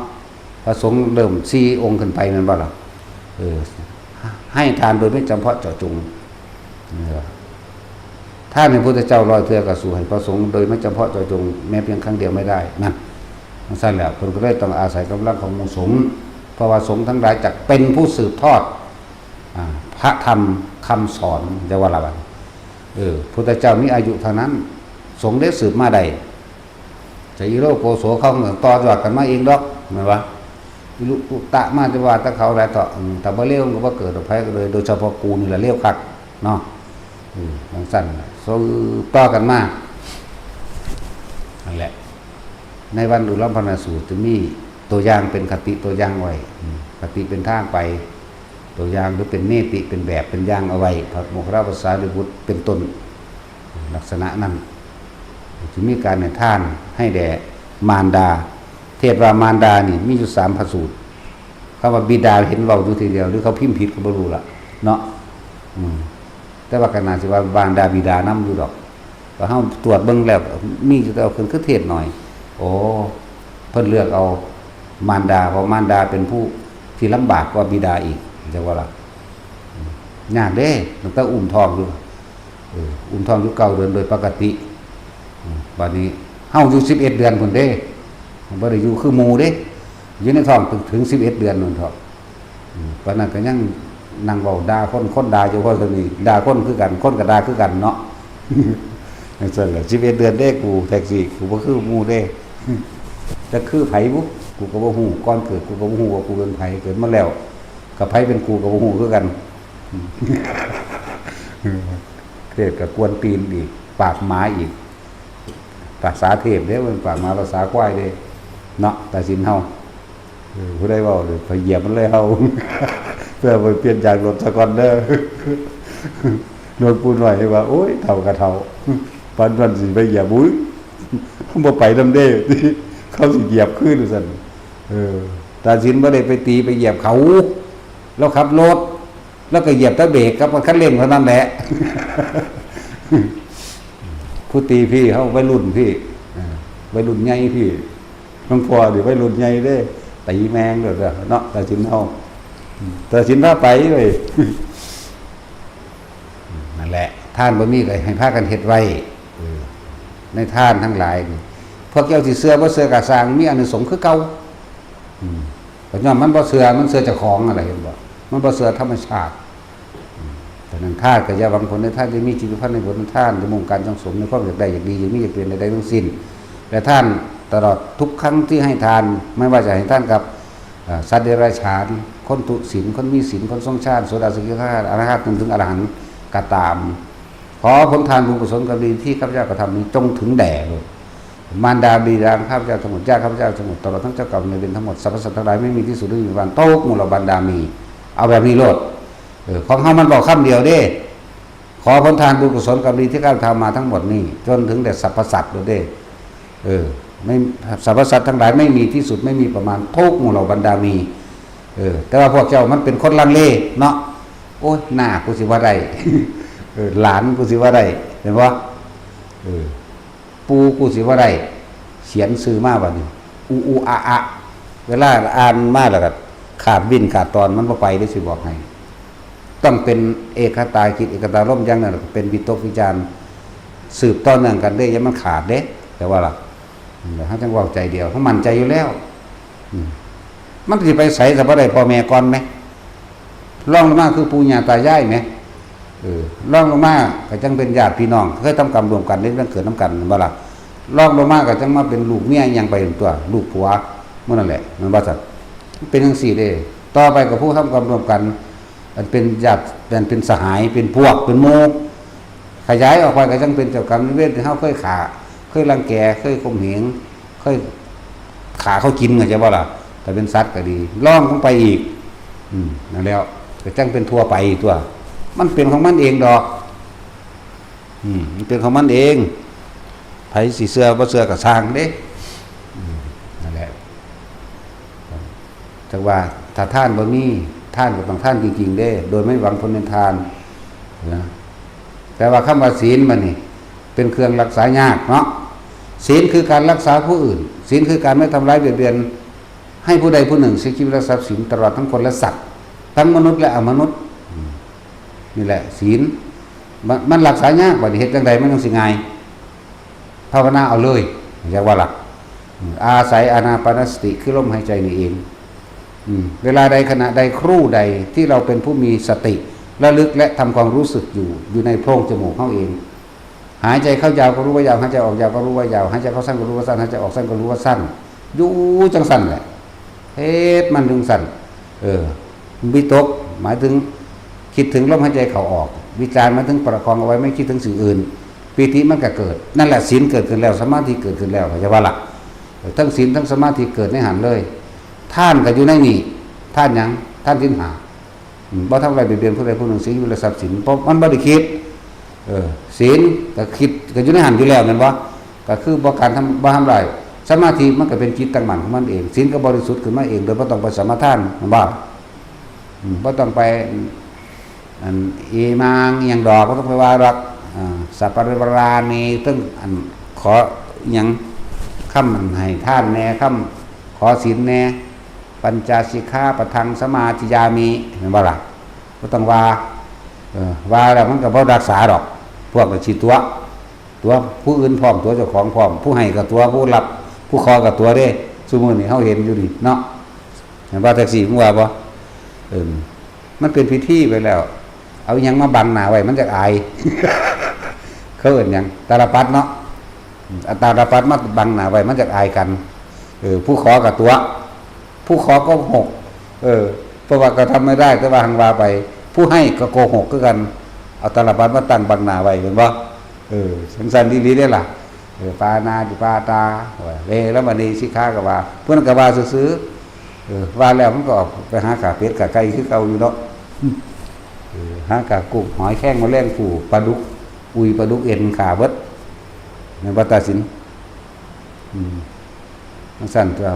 พระสงฆ์เริ่มสี่องค์ขึ้นไปแม่นบ่ล่ะ เออ ให้ทานโดยไม่จำเพาะเจาะจง เออ ทานให้พระพุทธเจ้าร้อยเทื่อก็สู้ให้พระสงฆ์โดยไม่จำเพาะเจาะจงแม้เพียงครั้งเดียวไม่ได้ นั่น จั่งซั่นแหละ เพิ่นก็เลยต้องอาศัยกำลังของหมู่สงฆ์ เพราะว่าสงฆ์ทั้งหลายจักเป็นผู้สืบทอด อ่า พระธรรมคำสอน จะว่าละบัด เออ พุทธเจ้ามีอายุเท่านั้น สงฆ์ได้สืบมาได้ จะอีโลโกโสเขาก็ต่อยอดกันมาเองดอก แม่นบ่ อิรุตุตะมาจะว่าแต่เขาหลายเถาะ อืม ถ้าบ่เร็วมันก็บ่เกิดดอก ไผก็เลย โดยเฉพาะกูนี่ล่ะเร็วคัก เนาะ อืม จั่งซั่นน่ะ สืบต่อกันมา นั่นแหละ ในวันอุลัมพนาสูตรจะมีตัวอย่างเป็นคติตัวอย่างไว้ อืม คติเป็นทางไป ตัวอย่างหรือเป็นเนติเป็นแบบเป็นอย่างเอาไว้ พระโมคคัลลาภาษาริบุตรเป็นต้น ลักษณะนั้น จะมีการให้ทานให้แด่มารดา เทศว่ามารดานี่มีอยู่สามพระสูตร คำว่าบิดาเห็นเว้าอยู่ทีเดียว หรือเขาพิมพ์ผิดก็บ่รู้ละ เนาะ อืม แต่ว่าก็น่าสิว่ามารดาบิดานำอยู่ดอก ก็เฮาตรวจเบิ่งแล้ว มีอยู่แต่ว่าเพิ่นคือเทศน้อย โอ้ พิ่นเลือกเอามารดา เพราะมารดาเป็นผู้ที่ลำบากกว่าบิดาอีก จั่งว่าล่ะ ยากเด้ ตั้งแต่อุ้มท้องอยู่ เออ อุ้มท้องอยู่เก้าเดือนโดยปกติ อืม บัดนี้เฮาอยู่สิบเอ็ดเดือนพุ้นเด้ บ่ได้อยู่คือหมู่เด้ อยู่ในท้องถึง ถึงสิบเอ็ดเดือนนั่นเถาะ อืม ปานนั้นก็ยังนั่งเว้าด่าคน คนด่าอยู่ เพราะสนิด่าคนคือกัน คนก็ด่าคือกันเนาะ จั่งซั่นแหละ สิบเอ็ดเดือนเด้กู แท็กซี่ กูบ่คือหมู่เด้ จักคือไผบุ กูก็บ่ฮู้ ก่อนเกิดกูก็บ่ฮู้ว่ากูเป็นไผ เกิดมาแล้ว กับไผเป็นกูก็บ่ฮู้คือกัน เทพก็กวนตีนอีก ปากหมาอีก ภาษาเทพเด้ มันปากหมาภาษาควายเด้ เนาะ ตาสินเฮา เออ ผู้ใดเว้าเด้อ ไปเหยียบมันเลยเฮา เพื่อไปเปลี่ยนยางรถซะก่อนเด้อ หลวงปู่น้อยว่า โอ้ย เฒ่าก็เฒ่า ปานนั้นสิไปเหยียบ อุ้ย บ่ไปนำเด้ เขาสิเหยียบคืนว่าซั่น เออ ตาสินบ่ได้ไปตีไปเหยียบเขา แล้วขับรถ แล้วก็เหยียบแต่เบรกกับคันเร่งเท่านั้นแหละ ผู้ตีพี่เขาวัยรุ่นพี่ เออ วัยรุ่นใหญ่พี่ หลวงพ่อนี่วัยรุ่นใหญ่เด้ ตีแม่งเลยเนาะ ตาสินเฮา ตาสินพาไปเลย นั่นแหละ ทานบ่มีก็ให้พากันเฮ็ดไว้ เออ ในทานทั้งหลายนี่ พวกเจ้าสิเชื่อบ่เชื่อก็ซ่าง มีอานิสงส์คือเก่า อืม ก็ย้อนมันบ่เชื่อ มันเชื่อเจ้าของนั่นแหละ เห็นบ่ มันบ่เชื่อธรรมชาติ อืม ฉะนั้นทานก็อย่าหวังผลในทาน จะมีจิตสัมพันธ์ในผลในทาน จะมุ่งการสั่งสมในความอยากได้อยากดี อยากมีอยากเป็นใดๆทั้งสิ้น และทานตลอดทุกครั้งที่ให้ทาน ไม่ว่าจะให้ทานกับ เอ่อ สัตว์เดรัจฉาน คนทุศีล คนมีศีล คนทรงฌาน โสดา สกิทาคา อนาคา จนถึงอรหันต์ก็ตาม ขอผลทานบุญกุศลกรรมดีที่ข้าพเจ้ากระทำนี้จงถึงแด่ลูก มารดาบิดาข้าพเจ้าทั้งหมด ญาติข้าพเจ้าทั้งหมด ตลอดทั้งเจ้ากรรมนายเวรทั้งหมด สรรพสัตว์ทั้งหลายไม่มีที่สุด ไม่มีวัน ทุกหมู่เหล่าบรรดามี เอาแบบนี้โลด เออ ของเฮามันบอกคำเดียวเด้ ขอผลทานบุญกุศลกรรมดีที่ข้าพเจ้าทำมาทั้งหมดนี้ จนถึงแด่สรรพสัตว์โลดเด้ เออ ไม่ สรรพสัตว์ทั้งหลายไม่มีที่สุด ไม่มีประมาณ ทุกหมู่เหล่าบรรดามี เออ แต่ว่าพวกเจ้ามันเป็นคนลังเลเนาะ โอ้ย น้ากูสิว่าได้ เออ หลานกูสิว่าได้ เห็นบ่ เออ ปู่กูสิว่าได้ เขียนชื่อมาบัดนี้ อุอุอะอะ เวลาอ่านมาแล้วก็ขาดวินขาดตอน มันบ่ไปเด้ สิบอกให้ ต้องเป็นเอกคตาจิต เอกคตารมณ์อย่างนั้น เป็นวิตกวิจารณ์ สืบต่อเนื่องกันเด้ อย่ามันขาดเด้ แต่ว่าล่ะ เฮาจั่งเว้าใจเดียว เฮามั่นใจอยู่แล้ว อืม มันสิไปไสซะบ่ได้พ่อแม่ก่อนแหม รองลงมาคือปู่ย่าตายายแหม เออ รองลงมาก็จั่งเป็นญาติพี่น้อง เคยทำกรรมร่วมกัน ได้เรื่องเกิดนำกัน แม่นบ่ล่ะ รองลงมาก็จั่งมาเป็นลูกเมียอิหยังไปตั๊ว ลูกผัว หมู่นั่นแหละ แม่นบ่ซั่น มันเป็นจั่งซี้เด้ ต่อไปก็ผู้ทำกรรมร่วมกัน อันเป็นญาติ อันเป็นสหาย เป็นพวก เป็นหมู่ ขยายออกไปก็จั่งเป็นเจ้ากรรมนายเวรที่เฮาเคยฆ่า เคยรังแก เคยข่มเหง เคยฆ่าเขากิน เข้าใจบ่ล่ะ ถ้าเป็นสัตว์ก็ดี รองลงไปอีก อืม นั่นแหละ ก็จั่งเป็นทั่วไปตั๊ว มันเป็นของมันเองดอก อืม มันเป็นของมันเอง ไผสิเชื่อบ่เชื่อก็ซ่างเด้ อืม นั่นแหละ จั่งว่าถ้าทานบ่มี ทานก็ต้องทานจริงๆเด้ โดยไม่หวังผลในทานนะ แต่ว่าคำว่าศีลบัดนี้ เป็นเครื่องรักษายากเนาะ ศีลคือการรักษาผู้อื่น ศีลคือการไม่ทำร้ายเบียดเบียน ให้ผู้ใดผู้หนึ่งเสียชีวิตและทรัพย์สิน ตลอดทั้งคนและสัตว์ ทั้งมนุษย์และอมนุษย์ อืม นี่แหละศีล มัน มันรักษายาก บัดนี้เฮ็ดจั่งใดมันจั่งสิง่าย ภาวนาเอาเลย เรียกว่าหลัก อืม อาศัยอานาปานสติ คือลมหายใจนี่เอง อืม เวลาใดขณะใดครู่ใดที่เราเป็นผู้มีสติระลึกและทำความรู้สึกอยู่ อยู่ในโพรงจมูกเฮาเอง หายใจเข้ายาวก็รู้ว่ายาว หายใจออกยาวก็รู้ว่ายาว หายใจเข้าสั้นก็รู้ว่าสั้น หายใจออกสั้นก็รู้ว่าสั้น อยู่จั่งซั่นแหละ เฮ็ดมันจั่งซั่น เออ วิตก หมายถึงคิดถึงลมหายใจเข้าออก วิจาร หมายถึงประคองเอาไว้ไม่คิดถึงสิ่งอื่น ปีติมันก็เกิด นั่นแหละศีลเกิดขึ้นแล้ว สมาธิเกิดขึ้นแล้ว เข้าใจบ่ล่ะ เออ ทั้งศีลทั้งสมาธิเกิดในหั้นเลย ทานก็อยู่ในนี่ ทานหยัง ทานศีลห้า อืม บ่ทำร้ายเบียดเบียนผู้ใดผู้หนึ่ง เสียชีวิตและทรัพย์สิน เพราะมันบ่ได้คิด เออ ศีลก็คิด ก็อยู่ในหั้นอยู่แล้วแม่นบ่ ก็คือบ่การทำ บ่ทำร้าย สมาธิมันก็เป็นจิตตั้งมั่นของมันเอง ศีลก็บริสุทธิ์ขึ้นมาเอง โดยบ่ต้องไปสมาทาน แม่นบ่ อืม บ่ต้องไป อัน อิมัง อิหยังดอก บ่ต้องไปว่าดอก อ่า สัพพะริวารานิ เทิง อัน ขอ อิหยัง คำอันให้ทานแหน่ ค ขอศีลแหน่ ปัญจสิกขาปะทังสมาธิยามิ แม่นบ่ล่ะ? บ่ต้องว่า เออ ว่าแล้วมันก็บ่รักษาดอก พวกก็สิตั๋ว ตั๋วผู้อื่นพร้อม ตั๋วเจ้าของพร้อม ผู้ให้ก็ตั๋ว ผู้รับ ผู้ขอก็ตั๋วเด้ ซุมื้อนี้เฮาเห็นอยู่นี่เนาะ เห็นว่าแท็กซี่มึงว่าบ่? เออ มันเป็นพิธีไปแล้ว เอาอิหยังมาบังหน้าไว้ มันจักอาย เขาเอิ้นหยัง ตาลปัตรเนาะ เอาตาลปัตรมาบังหน้าไว้ มันจักอายกัน เออ ผู้ขอก็ตั๋ว ผู้ขอก็โกหก เออ เพราะว่าก็ทำไม่ได้ แต่ว่าหังว่าไป ผู้ให้ก็โกหกคือกัน เอาตาลปัตรมาตั้งบังหน้าไว้ เห็นบ่? เออ จั่งซั้นอีหลีเด้ล่ะ เออ ปาณาติปาตา เวรมณีสิกขาก็ว่า เพิ่นก็ว่าซื่อๆ เออ ว่าแล้วมันก็ออกไปหาข้าเป็ดข้าไก่คือเก่าอยู่เนาะ เออ หาข้ากุ้งหอยแครงแมลงภู่ปลาดุก อุยปลาดุกเอ็นข้าเบิด แม่นบ่ตาสิน อืม จั่งซั้นตัว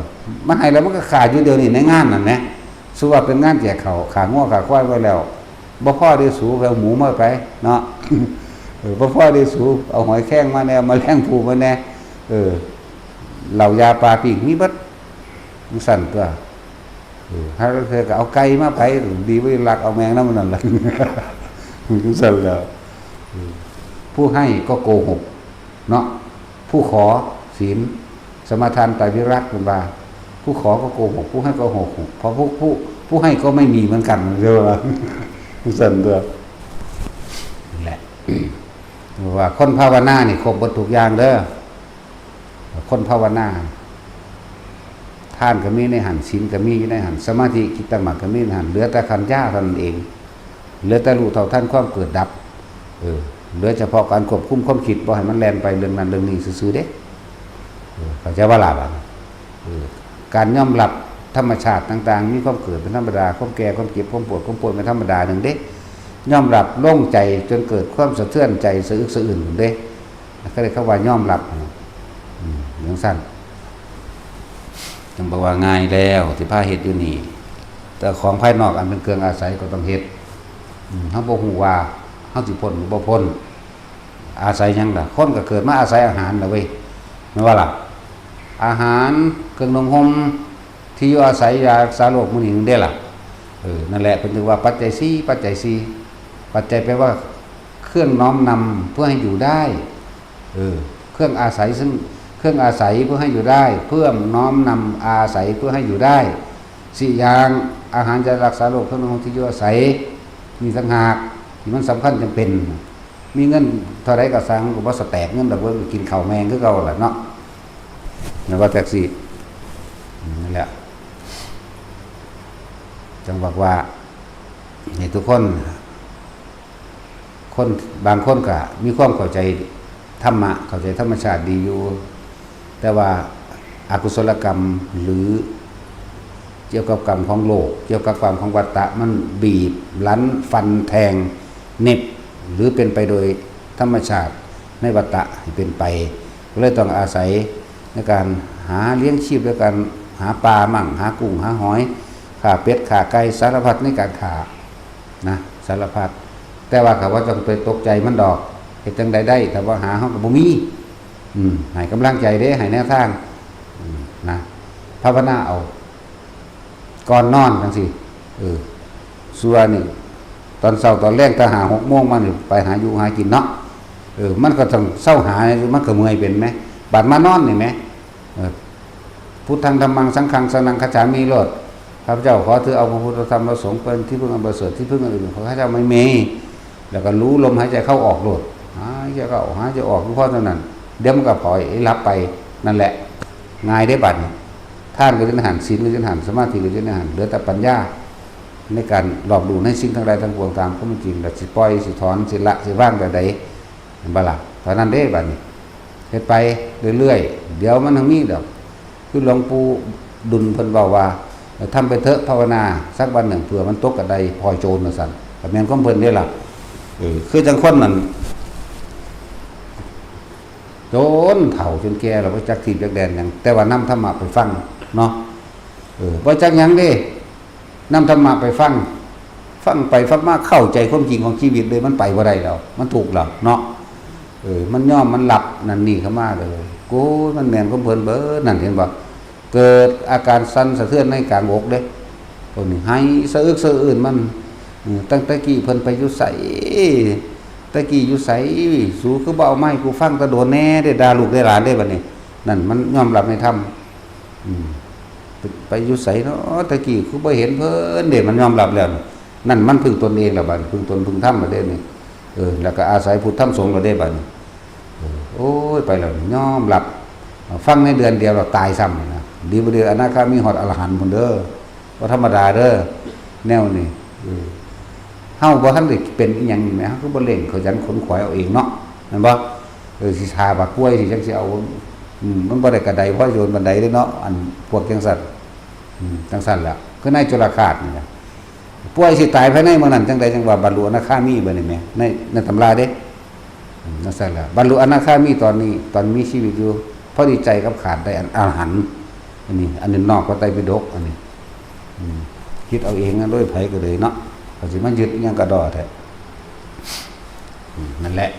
มันให้แล้วมันก็ข้าอยู่เดี๋ยวนี้ในงานนั่นแหม สมมุติว่าเป็นงานแจกข้าว ข้างัวข้าควายไว้แล้ว บ่พอเด้สู ไปเอาหมูมาไปเนาะ เออ บ่พอเด้สู เอาหอยแครงมาแหน่ แมลงภู่มาแหน่ เออ เหล้ายาปลาปิ้งมีเบิด จั่งซั้นตัว เออ หาลางเทื่อก็เอาไก่มาไป ดีบ่ลักเอาแมงนำนั่นล่ะ จั่งซั้นแล้ว เออ ผู้ให้ก็โกหกเนาะ ผู้ขอศีล สมาทานไตรวิรัตติเพิ่นว่า ผู้ขอก็โกหก ผู้ให้ก็โกหก เพราะผู้ ผู้ ผู้ให้ก็ไม่มีเหมือนกัน เด้อว่า จั่งซั้นตัว นั่นแหละ ว่าคนภาวนานี่ครบเบิดทุกอย่างเด้อ คนภาวนา ทานก็มีในหั่น ศีลก็มีอยู่ในหั่น สมาธิ จิตตมรรคก็มีในหั่น เหลือแต่ขันธ์ญาเท่านั้นเอง เหลือแต่รู้เท่าทันความเกิดดับ เออ เหลือเฉพาะการควบคุมความคิด บ่ให้มันแล่นไปเรื่องนั้นเรื่องนี้ซื่อๆ เด้ เออ เข้าใจบ่ล่ะบัดนี้ เออ การยอมรับธรรมชาติต่างๆ มีความเกิดเป็นธรรมดา ความแก่ ความเจ็บ ความปวด ความป่วยเป็นธรรมดาหนึ่งเด้ ยอมรับโล่งใจจนเกิดความสะเทือนใจสะอึกสะอื้นเด้ เขาเรียกว่ายอมรับ อืม จั่งซั้น จั่งบอกว่าง่ายแล้วที่พาเฮ็ดอยู่นี่ แต่ของภายนอกอันเป็นเครื่องอาศัยก็ต้องเฮ็ด อืม เฮาบ่ฮู้ว่าเฮาสิพ้นหรือบ่พ้น อาศัยหยังล่ะ คนก็เกิดมาอาศัยอาหารล่ะเว้ย แม่นบ่ล่ะ อาหาร เครื่องนุ่งห่ม ที่อยู่อาศัย ยารักษาโรค มื้อนี้นั่นเด้ล่ะ เออ นั่นแหละ เพิ่นถึงว่าปัจจัยสี่ ปัจจัยสี่ ปัจจัยแปลว่าเครื่องน้อมนำเพื่อให้อยู่ได้ เออ เครื่องอาศัยซึ่ง เครื่องอาศัยเพื่อให้อยู่ได้ เพื่อน้อมนำอาศัยเพื่อให้อยู่ได้ สี่อย่าง อาหาร ยารักษาโรค เครื่องนุ่งห่ม ที่อยู่อาศัย นี่ต่างหากที่มันสำคัญจำเป็น มีเงินเท่าใดก็สั่ง ก็บ่สแตกเงินดอก เบิ่งกินข้าวแมงคือเก่าล่ะเนาะ แม่นบ่แท็กซี่ อืม นั่นแหละ จั่งบอกว่า ให้ทุกคน คน บางคนก็มีความเข้าใจธรรมะ เข้าใจธรรมชาติดีอยู่ แต่ว่าอกุศลกรรมหรือเกี่ยวกับกรรมของโลก เกี่ยวกับกรรมของวัฏฏะ มันบีบรั้นฟันแทงเหน็บ หรือเป็นไปโดยธรรมชาติในวัฏฏะให้เป็นไป ก็เลยต้องอาศัยในการหาเลี้ยงชีพด้วยการหาปลามั่ง หากุ้ง หาหอย ฆ่าเป็ด ฆ่าไก่ สารพัดในการฆ่า นะ สารพัด แต่ว่าเขาว่าต้องไปตกใจมันดอก เฮ็ดจั่งใดได้ ถ้าบ่หาเฮาก็บ่มี อืม ให้กำลังใจเด้ ให้แนวทาง อืม นะ ภาวนาเอา ก่อนนอนจั่งซี้ เออ ส่วนนี่ ตอนเช้าตอนแลง แต่ห้าหกโมงมานี่ ไปหาอยู่หากินเนาะ เออ มันก็ต้องเซาหา มันก็เมื่อยเป็นแหม บัดมานอนนี่แหม เออ พุทธัง ธัมมัง สังฆัง สรณัง คัจฉามิ โลด ข้าพเจ้าขอถือเอาพระพุทธธรรมพระสงฆ์เป็นที่พึ่งอันประเสริฐ ที่พึ่งอันอื่นของข้าพเจ้าไม่มี แล้วก็รู้ลมหายใจเข้าออกโลด หายใจเข้า หายใจออก อยู่พอเท่านั้น เดี๋ยวมันก็ผลอยหลับไป นั่นแหละ ง่ายเด้บัดนี้ ทานก็อยู่ในหั่น ศีลก็อยู่ในหั่น สมาธิก็อยู่ในหั่น เหลือแต่ปัญญา ในการรอบรู้ในสิ่งทั้งหลายทั้งปวงตามความเป็นจริง แล้วสิปล่อย สิถอน สิละ สิวางแบบใด เห็นบ่ล่ะ เท่านั้นเด้บัดนี้ เฮ็ดไปเรื่อยๆ เดี๋ยวมันต้องมีดอก คือหลวงปู่ดุลเพิ่นเว้าว่า ทำไปเถอะภาวนา สักวันหนึ่งเผื่อมันตกกระไดพลอยโจรว่าซั่น ก็แม่นของเพิ่นเด้ล่ะ เออ คือจั่งคนนั่น จนเฒ่าจนแก่แล้ว บ่จักที่จักแดนหยัง แต่ว่านำธรรมะไปฟังเนาะ เออ บ่จักหยังเด้ นำธรรมะไปฟัง ฟังไปฟังมาเข้าใจความจริงของชีวิตเลย มันไปบ่ได้แล้ว มันทุกข์แล้วเนาะ เออ มันยอม มันหลับนั่นนี่เข้ามาเลย โอ้ย มันแม่นของเพิ่นเบิดนั่น เห็นบ่? เกิดอาการสั่นสะเทือนในกลางอกเด้ ตัวนี้ไห้สะอึกสะอื้นมัน เออ ตั้งแต่กี้เพิ่นไปอยู่ไส แต่กี้อยู่ไส สูคือบ่เอามาให้กูฟังแต่โดนแน่เด้ ด่าลูกด่าหลานเด้ บัดนี้ นั่นมันยอมรับในธรรม อืม ไปอยู่ไสเนาะ แต่กี้คือบ่เห็นเพิ่นเด้ มันยอมรับแล้ว นั่นมันพึ่งตนเองแล้วบัดนี้ พึ่งตนพึ่งธรรมแล้วเด้นี่ เออ แล้วก็อาศัยพุทธธรรมสงฆ์แล้วเด้บัดนี้ เออ โอ้ย ไปแล้วนี่ ยอมรับ ฟังในเดือนเดียวเราตายซ้ำนะ ดีบ่ดีอนาคามีฮอดอรหันต์พุ้นเด้อ บ่ธรรมดาเด้อ แนวนี้ เออ เฮาบ่ทันได้เป็นอีหยังนี่แหม เฮาคือบ่เร่งขยันขนขวายเอาเองเนาะ แม่นบ่ เออ สิท่าบักป่วยสิจั่งสิเอา อืม มันบ่ได้กระไดพอโยนบันไดเด้เนาะ อันพวกจั่งซั่น อืม จั่งซั่นแหละ คือนายจุลคาสนี่แหละ ป่วยสิตายภายในมื้อนั้น จั่งใดจั่งว่าบรรลุอนาคามีบัดนี้แหม ใน ในตำราเด้ อืม จั่งซั่นแหละ บรรลุอนาคามีตอนนี้ ตอนมีชีวิตอยู่ พอดีใจกับขาดได้อันอรหันต์ อันนี้ อันนี้นอกพระไตรปิฎก อันนี้ อืม คิดเอาเองนะ โดยไผก็เลยเนาะ ก็สิมายึดอิหยังกะด้อแท้ อืม นั่นแหละ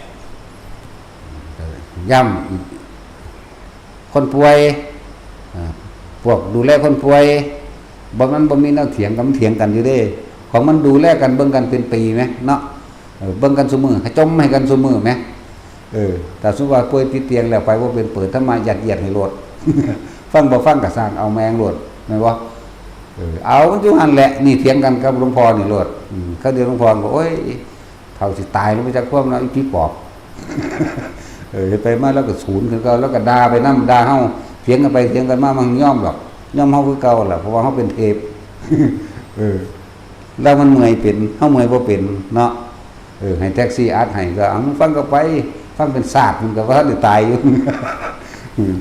ย้ำอีก คนป่วย อ่า พวกดูแลคนป่วย บ่ มันบ่มีแนวเถียงกัน มันเถียงกันอยู่เด้ ของมันดูแลกัน เบิ่งกันเป็นปีแหมเนาะ เออ เบิ่งกันซุมื้อ ให้จ่มให้กันซุมื้อแหม เออ ถ้าสมมุติว่าป่วยติดเตียงแล้ว ไปบ่เป็น เปิดธรรมะยัดเยียดให้โลด ฟังบ่ฟังก็ซ่าง เอาแม่งโลด แม่นบ่ เออ เอามันอยู่หั่นแหละ นี่เถียงกันกับหลวงพ่อนี่โลด อืม คราวเดียวหลวงพ่อก็ โอ้ย เฒ่าสิตายแล้วบ่จักความเนาะ อีผีปอบ เออ เฮ็ดไปมาแล้วก็ศูนย์คือเก่า แล้วก็ด่าไปนำ ด่าเฮา เถียงกันไปเถียงกันมา มันยอมดอก ยอมเฮาคือเก่าล่ะ เพราะว่าเฮาเป็นเทพ เออ แล้วมันเมื่อยเป็น เฮาเมื่อยบ่เป็นเนาะ เออ ให้แท็กซี่อัดให้ก็ เอา มึงฟังเข้าไป ฟังเป็นศาสตร์ มันก็บ่ทันได้ตายอยู่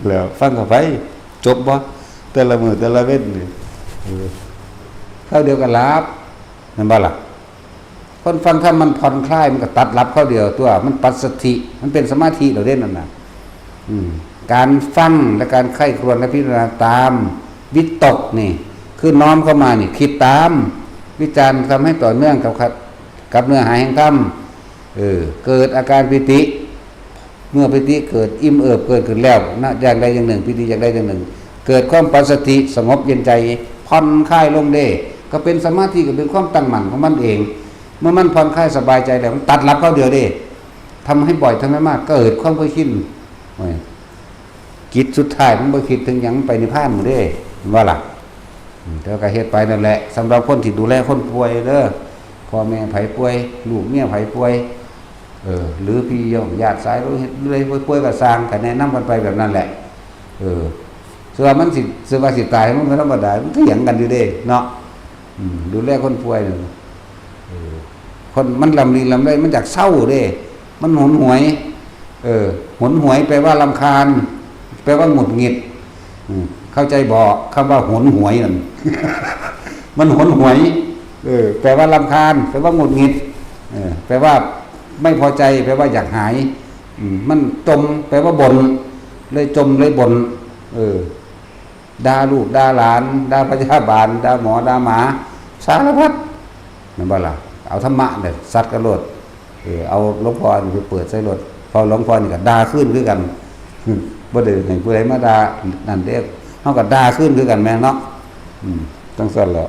แล้วฟังเข้าไป จบบ่ แต่ละมื้อแต่ละเว็นนี่ เออ คราวเดียวก็หลับ แม่นบ่ล่ะ คนฟังธรรมมันผ่อนคลาย มันก็ตัดหลับคราวเดียวตัว มันปัสสัทธิ มันเป็นสมาธิแล้วเด้นั่นน่ะ อืม การฟังและการใคร่ครวญและพิจารณาตามวิตกนี่ คือน้อมเข้ามานี่ คิดตาม วิจารณ์ทำให้ต่อเนื่องกับ กับเนื้อหาแห่งธรรม เออ เกิดอาการปีติ เมื่อปีติเกิด อิ่มเอิบเกิดขึ้นแล้วนะ อย่างใดอย่างหนึ่ง ปีติอย่างใดอย่างหนึ่ง เกิดความปัสสัทธิ สงบเย็นใจ ผ่อนคลายลงเด้ ก็เป็นสมาธิ ก็เป็นความตั้งมั่นของมันเอง เมื่อมันผ่อนคลายสบายใจแล้ว มันตัดหลับคราวเดียวเด้ ทำให้บ่อย ทำให้มาก เกิดความเคยชิน โอ้ย จิตสุดท้ายมันบ่คิดถึงหยัง มันไปนิพพานหมดเด้ ว่าล่ะ อืม แต่ก็เฮ็ดไปนั่นแหละ สำหรับคนที่ดูแลคนป่วยเด้อ พ่อแม่ไผป่วย ลูกเมียไผป่วย เออ หรือพี่น้องญาติสายโลหิต หรืออะไรป่วยก็ซ่าง ก็แนะนำกันไปแบบนั้นแหละ เออ ส่วนว่ามันสิ ส่วนว่าสิตาย มันก็ธรรมดา มันเถียงกันอยู่เด้ เนาะ อืม ดูแลคนป่วยนั่น เออ คนมันลำลีลำไร มันอยากเศร้าเด้ มันหนหวย เออ หนหวยแปลว่ารำคาญ แปลว่าหงุดหงิด อืม เข้าใจบ่ คำว่าหนหวยนั่น มันหนหวย เออ แปลว่ารำคาญ แปลว่าหงุดหงิด เออ แปลว่าไม่พอใจ แปลว่าอยากหาย อืม มันจ่ม แปลว่าบ่น เลยจ่ม เลยบ่น เออ ด่าลูก ด่าหลาน ด่าพยาบาล ด่าหมอ ด่าหมา สารพัด แม่นบ่ล่ะ เอาธรรมะเนี่ยซัดกันโลด เออ เอาหลวงพ่อนี่ไปเปิดใส่โลด เพราะหลวงพ่อนี่ก็ด่าคืนคือกัน บ่ได้ให้ผู้ใดมาด่านั่นเด้ เฮาก็ด่าคืนคือกันแม่นเนาะ อืม จั่งซั่นแหละ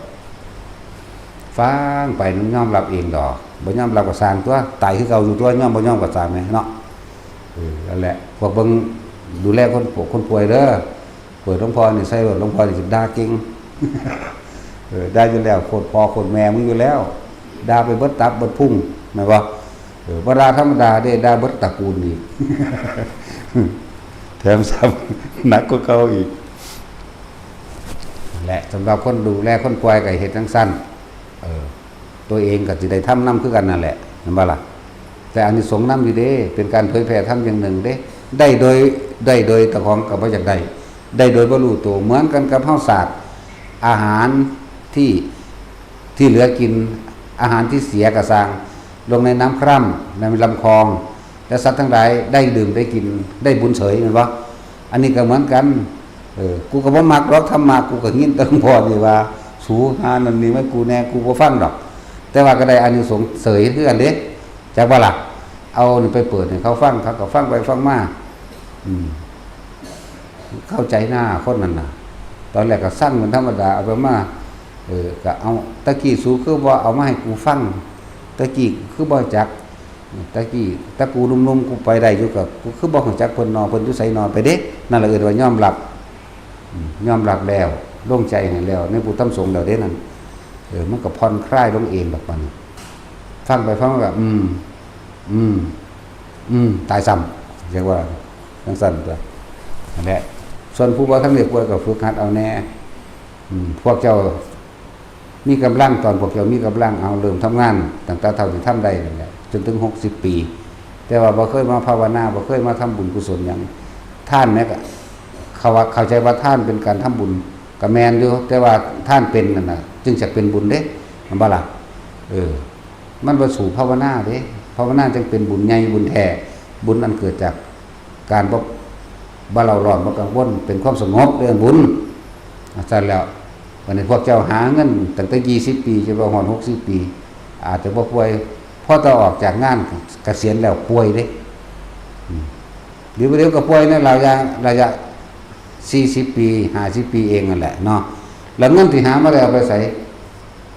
ฟังไปมันยอมรับเองดอก บ่ยอมรับก็ซ่างตัว ตายคือเก่าอยู่ตัว ยอมบ่ยอมก็ซ่างแม่นเนาะ เออ นั่นแหละ พวกเบิ่งดูแลคนปวดคนป่วยเด้อ เปิดหลวงพ่อนี่ใส่โลด หลวงพ่อนี่สิด่าเก่ง เออ ด่าอยู่แล้ว โคตรพ่อโคตรแม่มึงอยู่แล้ว ด่าไปเบิดตับเบิดพุง แม่นบ่ เออ บ่ด่าธรรมดาเด้ ด่าเบิดตระกูลอีก แถมซ้ำ หนักกว่าเก่าอีก และสำหรับคนดูแลคนป่วยก็เฮ็ดจั่งซั่น เออ ตัวเองก็สิได้ธรรมนำคือกันนั่นแหละ แม่นบ่ล่ะ แต่อานิสงส์นำอยู่เด้ เป็นการเผยแผ่ธรรมอย่างหนึ่งเด้ ได้โดย ได้โดยเจ้าของก็บ่อยากได้ ได้โดยบ่รู้ตัว เหมือนกันกับเฮาสาดอาหารที่ ที่เหลือกิน อาหารที่เสียก็ซ่าง ลงในน้ำคร่ำ ในลำคลอง และสัตว์ทั้งหลายได้ดื่มได้กิน ได้บุญเสย แม่นบ่ อันนี้ก็เหมือนกัน เออ กูก็บ่มักดอกธรรมะ กูก็ยินแต่หลวงพ่อนี่ว่า สูหานั่นนี่มากูแน่ กูบ่ฟังดอก แต่ว่าก็ได้อานิสงส์เสยคือกันเด้ จักบ่ล่ะ เอานี่ไปเปิดให้เขาฟัง เขาก็ฟังไปฟังมา อืม เข้าใจหน้าคนนั่นน่ะ ตอนแรกก็ซังเป็นธรรมดา เอาไปมา เออ ก็เอา ตะกี้สูคือบ่เอามาให้กูฟัง ตะกี้คือบ่จัก ตะกี้ตะกูหนุ่มๆ กูไปได้อยู่ ก็กูคือบ่รู้จักเพิ่นนอ เพิ่นอยู่ไสนอ ไปเด้ นั่นล่ะเอิ้นว่ายอมรับ อืม ยอมรับแล้ว ลงใจให้แล้ว ในผู้ทำสงฆ์แล้วเด้นั่น เออ มันก็ผ่อนคลายลงเองดอกบัดนี้ ฟังไปฟังมาก็ อืม อืม อืม ตายซ้ำ เรียกว่าจั่งซั้นตั๊ว นั่นแหละ ส่วนผู้บ่ทันได้ป่วยก็ฝึกหัดเอาแหน่ อืม พวกเจ้ามีกำลัง ตอนพวกเจ้ามีกำลัง เอาเริ่มทำงาน ตั้งแต่เท่าที่ทำได้นั่นแหละ จนถึงหกสิบปี แต่ว่าบ่เคยมาภาวนา บ่เคยมาทำบุญกุศลหยัง ทานเนี่ยก็ เขาว่า เข้าใจว่าทานเป็นการทำบุญ ก็แม่นอยู่ แต่ว่าทานเป็นนั่นน่ะ จึงจะเป็นบุญเด้ แม่นบ่ล่ะ เออ มันบ่สู้ภาวนาเด้ ภาวนาจึงเป็นบุญใหญ่ บุญแท้ บุญอันเกิดจากการบ่ บ่เร่าร้อน บ่กังวล เป็นความสงบ เรียกบุญ อ่ะ ซั่นแล้ว บัดนี้พวกเจ้าหาเงินตั้งแต่ยี่สิบปี จนว่าฮอดหกสิบปี อาจจะบ่ป่วย พอแต่ออกจากงานเกษียณแล้วป่วยเด้ อืม เดี๋ยว เดี๋ยวก็ป่วยในระยะ ระยะสี่สิบปี ห้าสิบปีเองนั่นแหละเนาะ แล้วเงินที่หามาได้เอาไปไส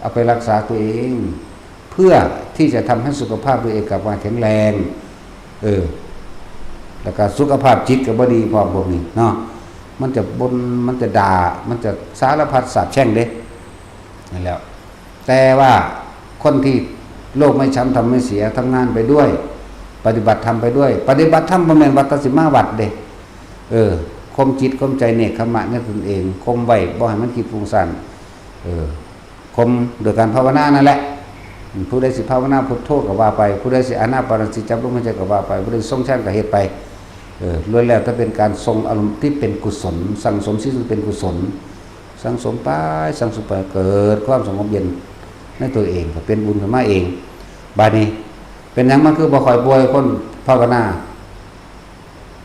เอาไปรักษาตัวเอง เพื่อที่จะทำให้สุขภาพตัวเองกลับมาแข็งแรง เออ แล้วก็สุขภาพจิตก็บ่ดีพร้อมพวกนี้เนาะ มันจะบ่น มันจะด่า มันจะสารพัดสาปแช่งเด้ นั่นแหละ แต่ว่าคนที่โลกไม่ช้ำธรรมไม่เสีย ทำงานไปด้วย ปฏิบัติธรรมไปด้วย ปฏิบัติธรรมบ่แม่นว่าแต่สิมาวัดเด้ เออ ข่มจิตข่มใจ เนกขัมมะในตนเอง ข่มไว้บ่ให้มันคิดฟุ้งซ่าน เออ ข่มโดยการภาวนานั่นแหละ ผู้ใดสิภาวนาพุทโธก็ว่าไป ผู้ใดสิอานาปานสติจับลมหายใจก็ว่าไป ผู้ใดสิทรงฌานก็เฮ็ดไป เออ ล้วนแล้วแต่เป็นการทรงอารมณ์ที่เป็นกุศล สั่งสมสิ่งที่เป็นกุศล สั่งสมไป สั่งสมไป เกิดความสงบเย็นในตัวเอง ก็เป็นบุญขึ้นมาเอง บาดนี้ เป็นหยังมันคือบ่ค่อยป่วยคนภาวนา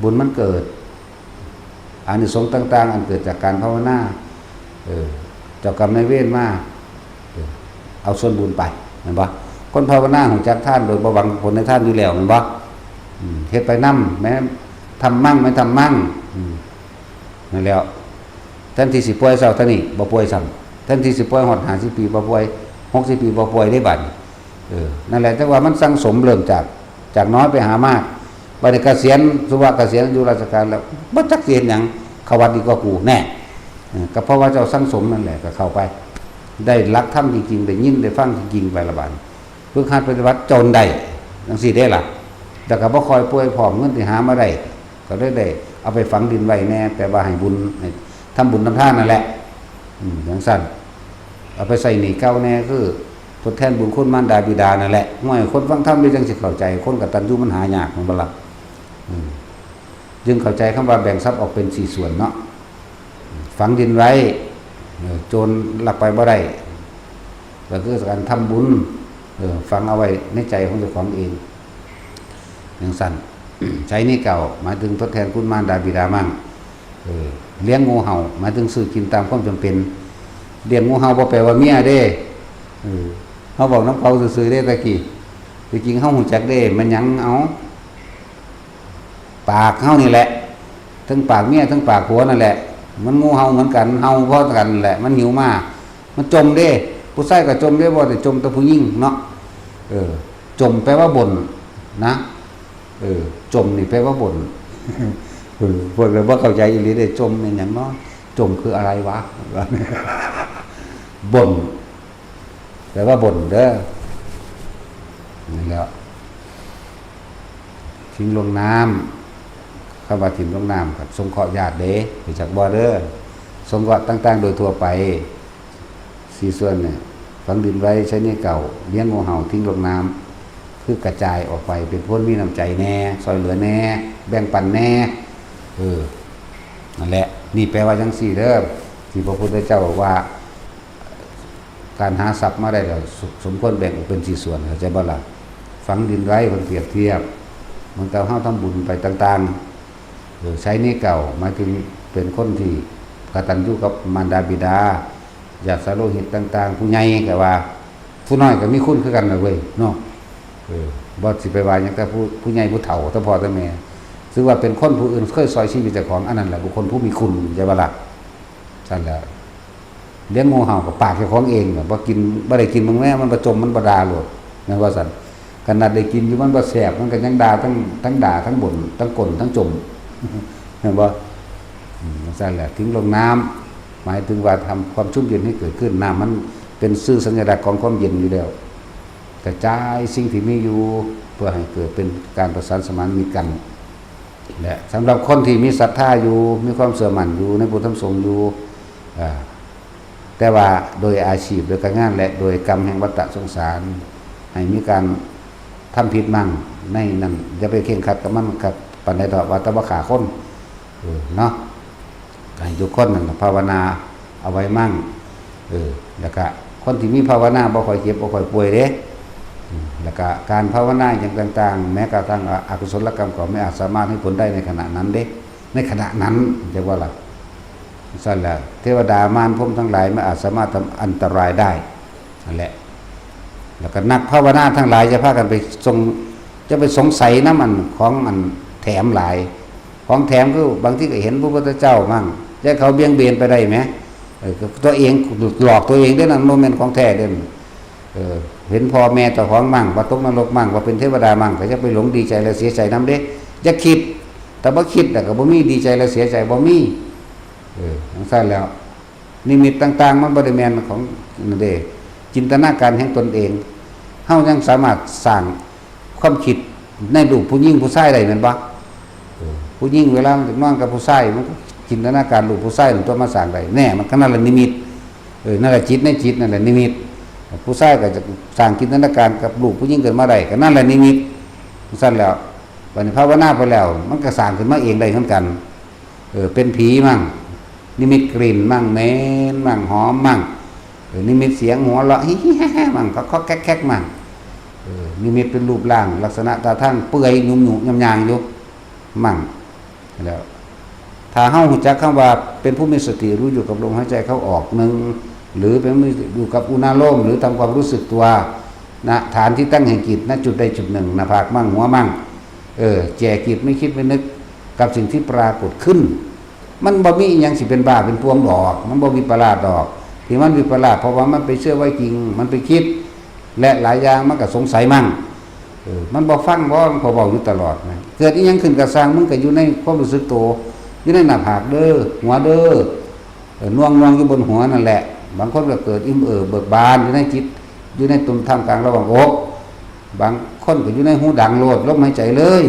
บุญมันเกิด อานิสงส์ต่างๆ อันเกิดจากการภาวนา เออ เจ้ากรรมนายเวรมา เออ เอาส่วนบุญไป แม่นบ่ คนภาวนารู้จักทานโดยบ่หวังผลในทานอยู่แล้ว แม่นบ่ อืม เฮ็ดไปนำ แม้ทำมั่งไม่ทำมั่ง อืม นั่นแหล้ว แทนที่สิป่วยเช้าเท่านี้ บ่ป่วยซ้ำ แทนที่สิป่วยฮอดห้าสิบปี บ่ป่วย หกสิบปี บ่ป่วยได้บัดนี้ เออ นั่นแหละ แต่ว่ามันสั่งสมเริ่มจาก จากน้อยไปหามาก บัดนี้เกษียณ สุว่าเกษียณอายุราชการแล้ว บ่จักสิเฮ็ดหยัง เข้าวัดดีกว่ากู แน่ เออ ก็เพราะว่าเจ้าสั่งสมนั่นแหละ ก็เข้าไป ได้หลักธรรมจริงๆ ได้ยินได้ฟังจริงๆ ไปละบัด ฝึกหัดปฏิบัติจนได้ จั่งซี้เด้ล่ะ แล้วก็บ่ค่อยป่วยพร้อม เงินที่หามาได้ ก็เลยได้เอาไปฝังดินไว้แน่ แปลว่าให้บุญ ให้ทำบุญทำทานนั่นแหละ อืม จั่งซั้น เอาไปใส่หนี้เก่าแน่ คือทดแทนบุญคุณมารดาบิดานั่นแหละ ห่วย คนฟังธรรมนี่จั่งสิเข้าใจ คนกตัญญูมันหายาก แม่นบ่ล่ะ อืม จึงเข้าใจคำว่าแบ่งทรัพย์ออกเป็นสี่ส่วนเนาะ ฝังดินไว้ เออ โจรลักไปบ่ได้ ก็คือการทำบุญ เออ ฝังเอาไว้ในใจของเจ้าของเอง จั่งซั้น ใช้หนี้เก่า หมายถึงทดแทนคุณมารดาบิดามั่ง เออ เลี้ยงงูเห่า หมายถึงซื้อกินตามความจำเป็น เลี้ยงงูเห่าบ่แปลว่าเมียเด้ เออ เฮาเว้านำเขาซื่อๆเด้ตะกี้ ที่จริงเฮารู้จักเด้ แม่นหยัง เอา ปากเฮานี่แหละ ทั้งปากเมีย ทั้งปากผัวนั่นแหละ มันงูเห่าเหมือนกัน เห่าเพราะกันแหละ มันหิวมา มันจ่มเด้ ผู้ชายก็จ่มเด้ บ่ได้จ่มแต่ผู้หญิงเนาะ เออ จ่มแปลว่าบ่นนะ เออ จ่มนี่แปลว่าบ่น เออ พวกเราบ่เข้าใจอีหลีเด้ จ่มเป็นหยังเนาะ จ่มคืออะไรวะ บ่น แปลว่าบ่นเด้อ นั่นแหละ ทิ้งลงน้ำ คำว่าทิ้งลงน้ำครับ สงเคราะห์ญาติเด้ รู้จักบ่เด้อ สงเคราะห์ต่างๆ โดยทั่วไป สี่ส่วนเนี่ย ฝังดินไว้ ใช้หนี้เก่า เลี้ยงงูเห่า ทิ้งลงน้ำ คือกระจายออกไป เป็นคนมีน้ำใจแน่ ซ่อยเหลือแน่ แบ่งปันแน่ เออ นั่นแหละ นี่แปลว่าจั่งซี้เด้อ ที่พระพุทธเจ้าว่า การหาทรัพย์มาได้แล้ว ส- สมควรแบ่งออกเป็นสี่ส่วน เข้าใจบ่ล่ะ ฝังดินไว้ เพิ่นเปรียบเทียบ เหมือนกับเฮาทำบุญไปต่างๆ เออ ใช้หนี้เก่า หมายถึงเป็นคนที่กตัญญูกับมารดาบิดา ญาติสายโลหิตต่างๆ ผู้ใหญ่ก็ว่า ผู้น้อยก็มีคุณคือกันนะเว้ย เนาะ เออ บ่สิไปว่าหยังแต่ผู้- ผู้ใหญ่ผู้เฒ่า แต่พ่อแต่แม่ ถือว่าเป็นคนผู้อื่นเคยซ่อยชีวิตเจ้าของ อันนั้นแหละบุคคลผู้มีคุณ เข้าใจบ่ล่ะ นั่นแหละ เลี้ยงงูเห่ากับปากเจ้าของเองน่ะ บ่กิน บ่ได้กินมึงแม่ มันบ่จม มันบ่ด่าโลด แม่นว่าซั่น ขนาดได้กินอยู่มันบ่แซ่บ มันก็ยังด่าทั้ง ทั้งด่าทั้งบ่น ทั้งก้นทั้งจม แม่นบ่ อืม ซั่นแหละ ถึงลงน้ำ หมายถึงว่าทำความชุ่มเย็นให้เกิดขึ้น น้ำมันเป็นสื่อสัญลักษณ์ของความเย็นอยู่แล้ว กระจายสิ่งที่มีอยู่ เพื่อให้เกิดเป็นการประสานสมานมิตรกัน และสำหรับคนที่มีศรัทธาอยู่ มีความเชื่อมั่นอยู่ในพุทธธรรมสงฆ์อยู่ อ่า แต่ว่าโดยอาชีพ โดยการงาน และโดยกรรมแห่งวัฏสงสาร ให้มีการทำผิดมั่งในนั้น อย่าไปเคร่งครัดกับมันคักปานใดดอก ว่าแต่บ่ฆ่าคน เออ เนาะ ให้ทุกคนนั่นน่ะภาวนาเอาไว้มั่ง เออ แล้วก็คนที่มีภาวนาบ่ค่อยเจ็บบ่ค่อยป่วยเด้ อืม แล้วก็การภาวนาอย่างต่างๆ แม้กระทั่งอกุศลกรรมก็ไม่อาจสามารถให้ผลได้ในขณะนั้นเด้ ในขณะนั้น จั่งว่าล่ะ ซั่นแหละ เทวดามารพรหมทั้งหลายไม่อาจสามารถทำอันตรายได้ นั่นแหละ แล้วก็นักภาวนาทั้งหลายอย่าพากันไปสง อย่าไปสงสัยนำอันของอันแถมหลาย ของแถมคือบางทีก็เห็นพระพุทธเจ้ามั่ง แต่เขาเบี่ยงเบนไปได้ไหม เออ ก็ตัวเองหลอกตัวเองเด้อนั่น บ่แม่นของแท้เด้อ เออ เห็นพ่อแม่เจ้าของมั่ง ว่าตกนรกมั่ง ว่าเป็นเทวดามั่ง ก็อย่าไปหลงดีใจและเสียใจนำเด้ อย่าคิด แต่บ่คิดแล้วก็บ่มีดีใจและเสียใจ บ่มี เออ จั่งซั่นแล้ว นิมิตต่างๆ มันบ่ได้แม่นของนั่นเด้ จินตนาการแห่งตนเอง เฮายังสามารถสร้างความคิดในรูปผู้หญิงผู้ชายได้แม่นบ่ เออ ผู้หญิงเวลามันจะนอนกับผู้ชาย มันก็จินตนาการรูปผู้ชายนั่นตัวมาสร้างได้ แน่ มันก็นั่นแหละนิมิต เออ นั่นแหละจิตในจิตนั่นแหละนิมิต ผู้ชายก็จะสร้างจินตนาการกับรูปผู้หญิงขึ้นมาได้ ก็นั่นแหละนิมิต จั่งซั่นแล้ว บัดนี้ภาวนาไปแล้ว มันก็สร้างขึ้นมาเองได้เหมือนกัน เออ เป็นผีมั่ง นิมิตกลิ่นมั่ง เหม็นมั่ง หอมมั่ง เออ นิมิตเสียงหัวเราะ ฮิฮิฮ่าฮ่ามั่ง ก็คอกแคกแคกมั่ง เออ นิมิตเป็นรูปร่าง ลักษณะท่าทางเปื่อยหนุ่มๆ ยำยางอยู่ มั่ง แล้ว ถ้าเฮารู้จักคำว่าเป็นผู้มีสติรู้อยู่กับลมหายใจเข้าออกหนึ่ง หรือเป็นผู้มีสติอยู่กับอุณาโลม หรือทำความรู้สึกตัว ณ ฐานที่ตั้งแห่งจิต ณ จุดใดจุดหนึ่ง หน้าผากมั่ง หัวมั่ง เออ แจ่จิตไม่คิดไม่นึกกับสิ่งที่ปรากฏขึ้น มันบ่มีอิหยังสิเป็นบ้าเป็นป่วงดอก มันบ่วิปลาสดอก ที่มันวิปลาสเพราะว่ามันไปเชื่อไว้จริง มันไปคิด และหลายอย่างมันก็สงสัยมั่ง เออ มันบ่ฟังบ่ มันก็เว้าอยู่ตลอดนะ เกิดอิหยังขึ้นก็ซ่าง มึงก็อยู่ในความรู้สึกโต อยู่ในหน้าผากเด้อ หัวเด้อ เออ นวงๆ อยู่บนหัวนั่นแหละ บางคนก็เกิดอิ่มเอิบเบิกบานอยู่ในจิต อยู่ในตนท่ามกลางระหว่างอก บางคนก็อยู่ในหูดังโลด ลมหายใจเลย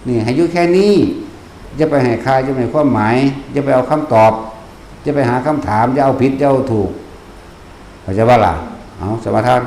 นี่ให้อยู่แค่นี้ อย่าไปให้ค่า อย่าไปให้ความหมาย อย่าไปเอาคำตอบ อย่าไปหาคำถาม อย่าเอาผิด อย่าเอาถูก เข้าใจบ่ล่ะ เอา สมาทาน